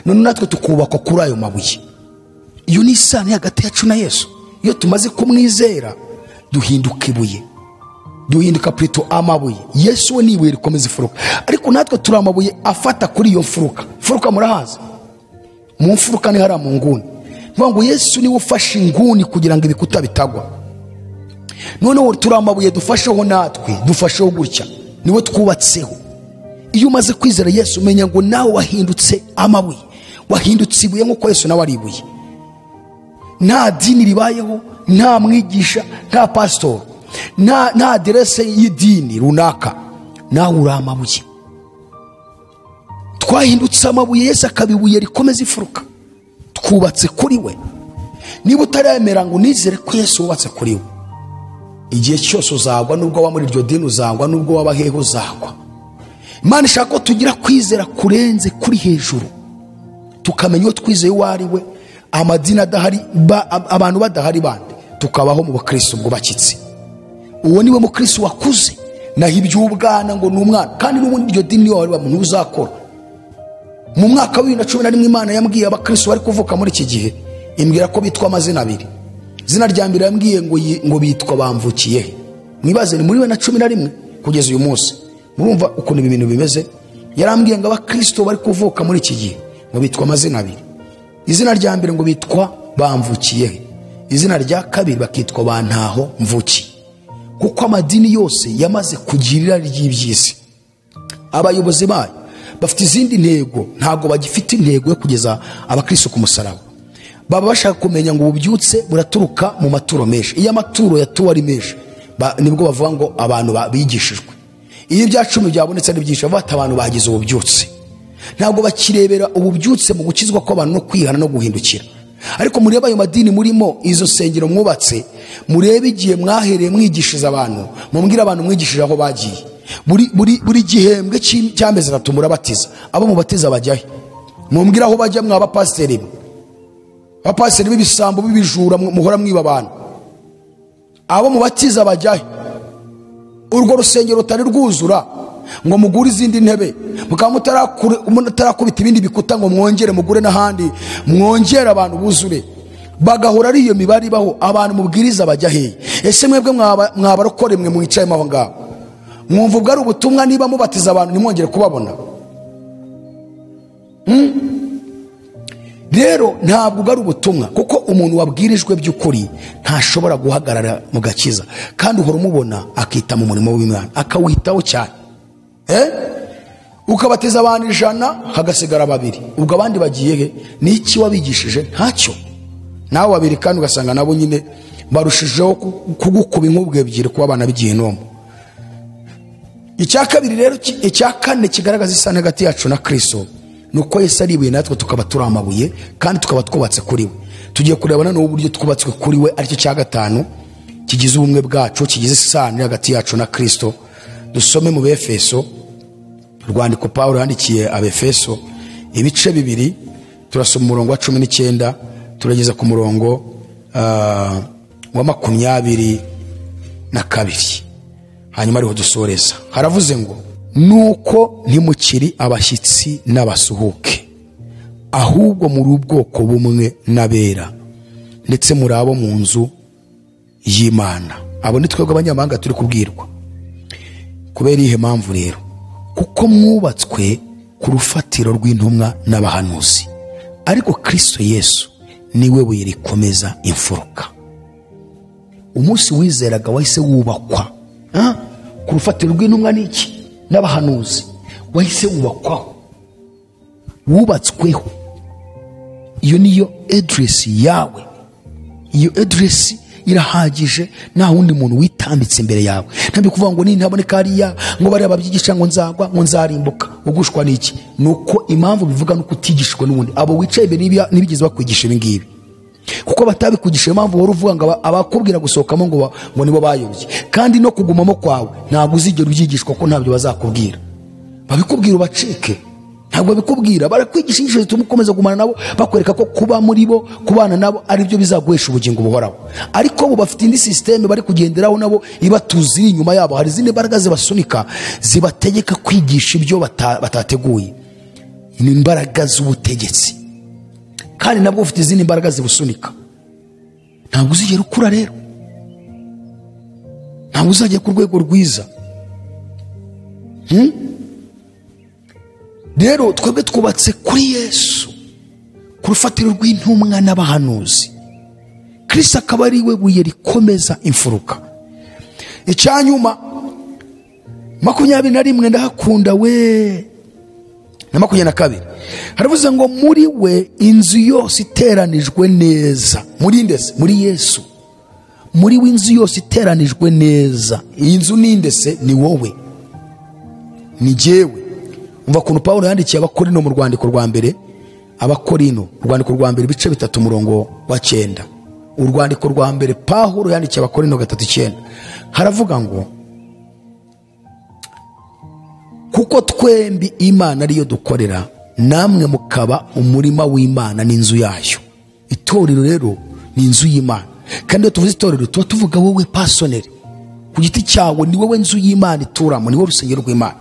none natwe tukubakwa kuri ayo mabuye. Iyo ni isano hagati yacu na Yesu. Iyo tumaze kumwizera duhinduka ibuye, duhinduka plutôt amabuye. Yesu we ni ibuye rikomeza imfuruka, ariko natwe turi amabuye afata kuri iyo mfuruka. Mfuruka murahazi, mu mfuruka ni hara mu nguni. Ngo Yesu niwe ufashe inguni kugira ngo ibikuta bitagwa. Noneho turi amabuye dufasheho, natwe dufasheho gutya, niwe twubatseho. Iyo umaze kwizera Yesu umenya ngo nawe wahindutse amabuye, wahindutse ibuye nk'uko Yesu nawe ari ibuye. Nta dini ribayeho, nta mwigisha, nta pastor, nta aderese y'idini runaka, nawe uri amabuye. Twahindutse amabuye, Yesu akaba ibuye rikomeza imfuruka. Twubatse kuri we. Niba utaremera ngo unizere ko Yesu wubatse kuri we, igihe cyose uzagwa, nubwo waba muri iryo dini uzagwa, nubwo waba hehe uzagwa. Imana ishaka ko tugira kwizera kurenze kuri hejuru, tukamenya uwo twizeye uwo ari we, amadini adahari, abantu badahari bandi, tukabaho mu bukristo bwubakitse. Uwo niwe mukristo wakuze, naho iby'ubwana ngo ni umwana. Kandi n'ubundi iryo dini niyo wari muntu uzakora. Mu mwaka wa 2011 Imana yambwiye abakristo bari kuvuka muri iki gihe, imbwira ko bitwa amazina abiri. Izina rya mbere yambwiye ngo bitwa bamvukiye. Mwibaze ni muri 2011 kugeza uyu munsi. Murumva ukuntu ibi bintu bimeze. Yarambwiye ngo abakristo bari kuvuka muri iki gihe ngo bitwa amazina abiri. Izina rya mbere ngo bitwa bamvukiye, izina rya kabiri bakitwa bantaho mvuki. Kuko amadini yose yamaze kugirira ry'ibyisi, abayobozi bayo bafite izindi ntego, ntago bagifite intego yo kugeza abakristo ku musaraba. Baba bashaka kumenya ngo ububyutse buraturuka mu maturo menshi. Iyo amaturo yatuwe ari menshi, nibwo bavuga ngo abantu bigishijwe. Iyo ibya 10 byabonetse ari byinshi, bavuga ati abantu bagize ububyutse. Ntabwo bakirebera ububyutse mu gukizwa kw'abantu no kwihana no guhindukira. Ariko murebe ayo madini murimo, izo sengero mwubatse, murebe igihe mwahereye mwigishiza abantu, mumbwire abantu mwigishije aho bagiye. Buri gihembwe cy'amezi 3 murabatiza. Abo mubatiza bajyahe? Mumbwire aho bajya mwa bapasiteri. Abapasiteri b'ibisambo b'ibijura muhora mwiba abantu. Abo mubatiza bajyahe? Urwo rusengero rutari rwuzura ngo mugure izindi ntebe, mukaba mutarakubita ibindi bikuta ngo mwongere mugure n'ahandi, mwongere abantu buzure. Bagahora ari iyo mibare ibaho, abantu mubwiriza bajya hehe? Ese mwebwe mwabarokore mwe mwicayemo aho ngaho, mwumva ubwo ari ubutumwa? Niba mubatiza abantu nimwongere kubabona. Rero ntabwo ari ubutumwa, kuko umuntu wabwirijwe by'ukuri ntashobora guhagarara mu gakiza, kandi uhora umubona akita mu murimo w'Imana, akawitaho cyane. Ukabateza abantu 100 hagasigara 2, ubwo abandi bagiye he? Niki wabigishije? Ntacyo. Nawe babiri kandi ugasanga nabo nyine barushijeho kugukuba inkubwe ebyiri kuba abana b'igihinomo. Icya kabiri rero, icya kane kigaragaza isano hagati yacu na Kristo ni uko Yesu ari ibuye, natwe tukaba turi amabuye, kandi tukaba twubatse kuri we. Tugiye kureba noneho uburyo twubatswe kuri we, aricyo cya gatanu kigize ubumwe bwacu, kigize isano hagati yacu na Kristo. Dusome mu Befeso, urwandiko Pawulo yandikiye Abefeso ibice 2, turasoma umurongo wa 19 turageza ku murongo wa 22, hanyuma ariho dusoreza. Haravuze ngo nuko ntimukiri abashyitsi n'abasuhuke, ahubwo muri ubwoko bumwe n'abera, ndetse muri abo mu nzu y'Imana. Abo ni twebwe abanyamahanga turi kubwirwa. Kubera iyihe mpamvu rero? Kuko mwubatswe ku rufatiro rw'intumwa n'abahanuzi, ariko Kristo Yesu niwe buye rikomeza imfuruka. Umunsi wizeraga wahise wubakwa ku rufatiro rw'intumwa n'iki? N'abahanuzi. Wahise wubakwaho, wubatsweho. Iyo niyo address yawe. Iyo address irahagije, nta wundi muntu witambitse imbere yawe. Ntabwo kuvuga ngo nintaboneka hariya, ngo bariya babyigisha ngo nzagwa, ngo nzarimbuka. Ugushwa n'iki? Nuko impamvu bivuga nuko utigishwa n'ubundi. Abo wicaye imbere ntibigeze bakwigisha ibi ngibi, kuko batabikugisha. Impamvu wari uvuga ngo abakubwira gusohokamo ngo nibo bayobye, kandi no kugumamo kwawe ntabwo uzigera ubyigishwa, ko ntabyo bazakubwira. Babikubwira ubacike, ntabwo babikubwira. Barakwigisha inyigisho zituma ukomeza kugumana nabo, bakwereka ko kuba muri bo, kubana nabo ari byo bizaguhesha ubugingo buhoraho. Ariko bo bafite indi systeme bari kugenderaho nabo ibatuzira inyuma yabo. Hari izindi mbaraga zibasunika, zibategeka kwigisha ibyo batateguye. Ni imbaraga z'ubutegetsi, kandi nabwo ufite izindi mbaraga zibusunika. Ntabwo uzigera ukura rero, ntabwo uzajya ku rwego rwiza. Rero twebwe twubatse kuri Yesu, ku rufatiro rw'intumwa n'abahanuzi, Kristo akaba ari we buye rikomeza imfuruka. Icyanyuma 21 ndahakunda we, na 22 haravuze ngo muri we inzu yose iteranijwe neza. Muri ndese? Muri Yesu. Muri we inzu yose iteranijwe neza. Iyi nzu ni ndese? Ni wowe, ni jyewe. Umva kuntu Pawulo yandikiye Abakorino mu rwandiko rwa mbere, Abakorino urwandiko rwa mbere ibice 3 umurongo wa 9. Urwandiko rwa mbere Pawulo yandikiye Abakorino 3:9 haravuga ngo kuko twembi Imana ariyo dukorera, namwe mukaba umurima w'Imana n'inzu yayo. Itorero rero ni inzu y'Imana. Kandi iyo tuvuze itorero tuba tuvuga wowe personally, ku giti cyawe. Ni wowe nzu y'Imana ituramo, ni wowe rusengero rw'Imana.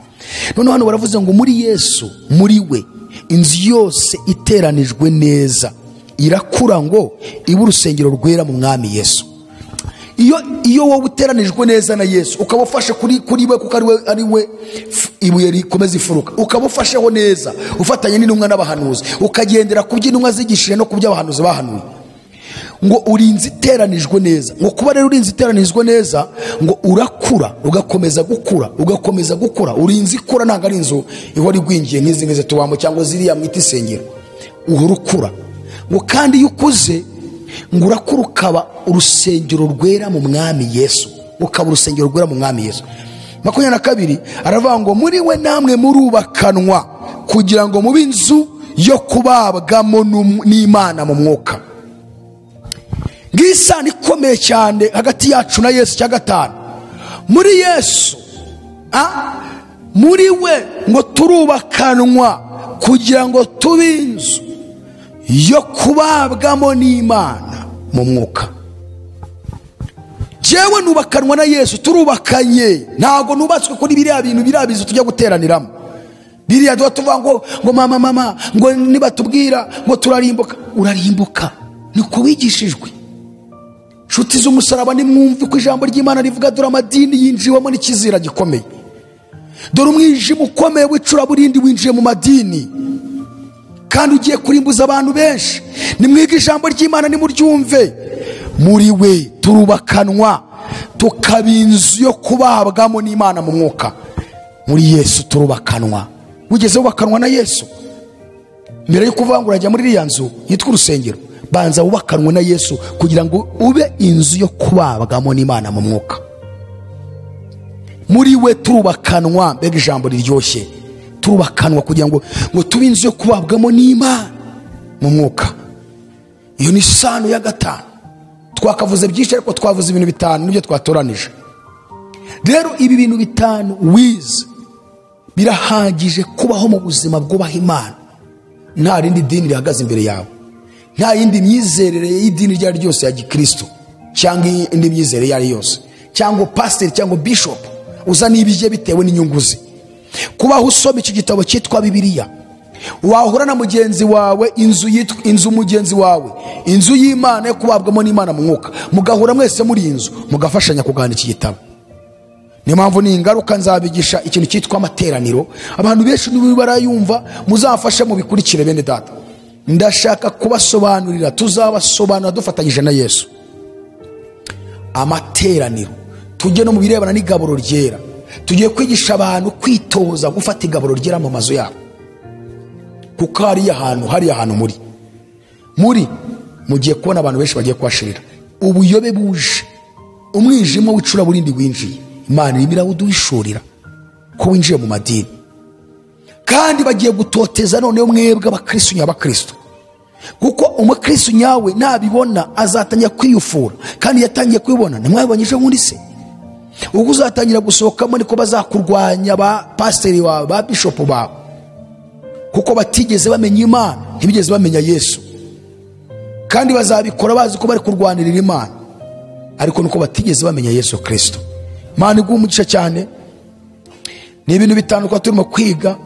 Noneho hano baravuze ngo muri Yesu, muri we inzu yose iteranijwe neza irakura ngo ibe urusengero rwera mu Mwami Yesu. Iyo wowe uteranijwe neza na Yesu, ukaba ufashe kuri we, kuko ari we ibuye rikomeza ifuruka, ukaba ufasheho neza, ufatanye n'intumwa n'abahanuzi, ukagendera ku by'intumwa zigishije no ku by'abahanuzi bahanuye, ngo urinzi iteranijwe neza. Ngo kuba rero urinzi iteranijwe neza, ngo urakura, ugakomeza gukura, ugakomeza gukura. Urinzi ikura, ntabwo ari inzu ihora igwingiye nk'izi ngizi tubamo cyangwa ziriya mwita isengero. Uhora ukura. Ngo kandi iyo ukuze, ngo urakura ukaba urusengero rwera mu Mwami Yesu, ukaba urusengero rwera mu Mwami Yesu. 22 aravuga ngo muri we namwe murubakanwa kugira ngo mube inzu yo kubabwamo n'Imana mu mwuka. Ngisano ikomeye cyane hagati yacu na Yesu. Cya gatanu, muri Yesu, muri we ngo turubakanwa kugira ngo tube inzu yo kubabwamo n'Imana mu mwuka. Jewe nubakanwa na Yesu, turubakanye. Ntabwo nubatswe kuri biriya bintu, biriya bizu tujya guteraniramo, biriya duha tuvuga ngo mama mama, ngo nibatubwira ngo turarimbuka. Urarimbuka niko wigishijwe. Nshuti z'umusaraba, nimwumve ko ijambo ry'Imana rivuga, dore amadini yinjiwemo n'ikizira gikomeye, dore umwijima ukomeye w'icuraburindi winjiye mu madini, kandi ugiye kurimbuza abantu benshi. Nimwige ijambo ry'Imana, nimuryumve. Muri we turubakanwa tukaba inzu yo kubabwamo n'Imana mu mwuka. Muri Yesu turubakanwa. Wigeze wubakanwa na Yesu? Mbere yo kuvuga ngo urajya muri iriya nzu yitwa urusengero, banza wubakanwe na Yesu kugira ngo ube inzu yo kubabwamo n'Imana mu mwuka. Muri we turubakanwa. Mbega ijambo riryoshye! Turubakanwa kugira ngo tube inzu yo kubabwamo n'Imana mu mwuka. Iyo ni isano ya gatanu. Twakavuze byinshi ariko twavuze ibintu bitanu nibyo twatoranije. Rero ibi bintu bitanu wize birahagije kubaho mu buzima bwubaha Imana. Nta rindi dini rihagaze imbere yawe, nta yindi myizerere y'idini iryo ari ryose ya gikristo cyangwa indi myizerere iyo ari yose, cyangwa pasiteri cyangwa bishop uza n'ibye bitewe n'inyungu ze. Kubaho usoma iki gitabo cyitwa Bibiliya, wahura na mugenzi wawe, inzu yitwa inzu mugenzi wawe, inzu y'Imana yo kubabwamo n'Imana mu mwuka, mugahura mwese muri inzu mugafashanya kuganira iki gitabo. Niyo mpamvu ni ingaruka nzabigisha ikintu cyitwa amateraniro. Abantu benshi niba barayumva, muzafashe mubikurikire bene data. Ndashaka kubasobanurira, tuzabasobanura dufatanyije na Yesu. Amateraniro, tujye no mu birebana n'igaburo ryera. Tugiye kwigisha abantu kwitoza gufata igaburo ryera mu mazu yabo, kuko hariya hantu muri mugiye kubona abantu benshi bagiye kuhashirira. Ubuyobe buje, umwijima w'icuraburindi winjiye. Imana irimo irawuduhishurira ko winjiye mu madini, kandi bagiye gutoteza noneho mwebwe abakristo nyabakristo, kuko umukristo nyawe nabibona azatangira kwiyufura, kandi yatangiye kwibona. Ntimwabibonye ejo bundi se? Ubwo uzatangira gusohokamo niko bazakurwanya ba pasiteri bawe, ba bishopu bawe, kuko batigeze bamenya Imana, ntibigeze bamenya Yesu. Kandi bazabikora bazi ko bari kurwanirira Imana, ariko nuko batigeze bamenya Yesu Kristo. Imana iguhe umugisha cyane. Ni ibintu bitanu twari turimo kwiga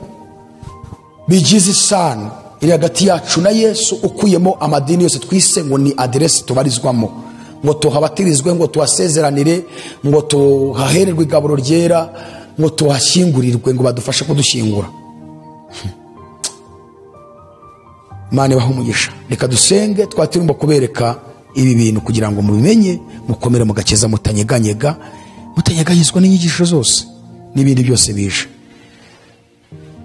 bigize isano iri hagati yacu na Yesu, ukuyemo amadini yose twise ngo ni aderesi tubarizwamo, ngo tuhabatirizwe, ngo tuhasezeranire, ngo tuhahererwe igaburo ryera, ngo tuhashyingurirwe, ngo badufashe kudushyingura. Imana ibahe umugisha. Reka dusenge. Twari turimo kubereka ibi bintu kugira ngo mubimenye, mukomere mugakeza, mutanyeganyega, mutanyeganyezwa n'inyigisho zose n'ibindi byose bije.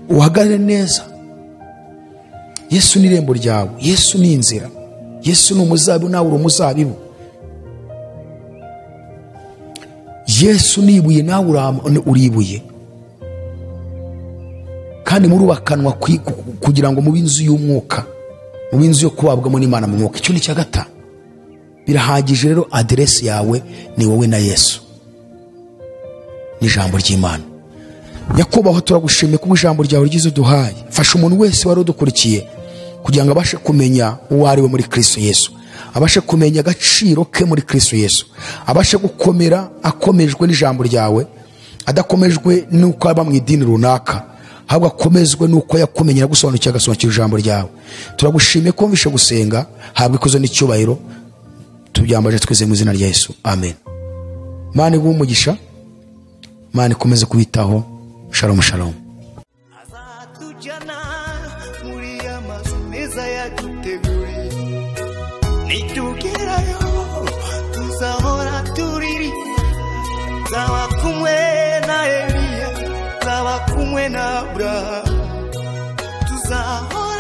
Uhagarare neza. Yesu ni irembo ryawe, Yesu ni inzira, Yesu ni umuzabibu nawe uri umuzabibu, Yesu ni ibuye nawe uri ibuye. Kandi murubakanwa kugira ngo mube inzu y'umwuka, mube inzu yo kubabwamo n'Imana mu mwuka. Icyo ni icya gatanu. Birahagije rero, aderesi yawe ni wowe na Yesu n'ijambo ry'Imana. Nyakubahwa, turagushimiye kuko ijambo ryawe ryiza uduhaye. Fasha umuntu wese wari udukurikiye kugira ngo abashe kumenya uwo ari we muri Kristo Yesu, abashe kumenya agaciro ke muri Kristo Yesu, abashe gukomera akomejwe n'ijambo ryawe, adakomejwe n'uko aba mu idini runaka, ahubwo akomezwe n'uko yakumenye agusobanukira, agasobanukira ijambo ryawe. Turagushimiye ko wumvishe gusenga. Habwa ikuzo n'icyubahiro, tubyambaje twese mu izina rya Yesu, amen. Imana iguhe umugisha, Imana ikomeze kubitaho. Shalom shalom. Azatujyana muri ya mazu meza yaduteguriye, nitugerayo tuzahora turirimba, nzaba kumwe na Eliya, nzaba kumwe na Abrahamu, tuzahora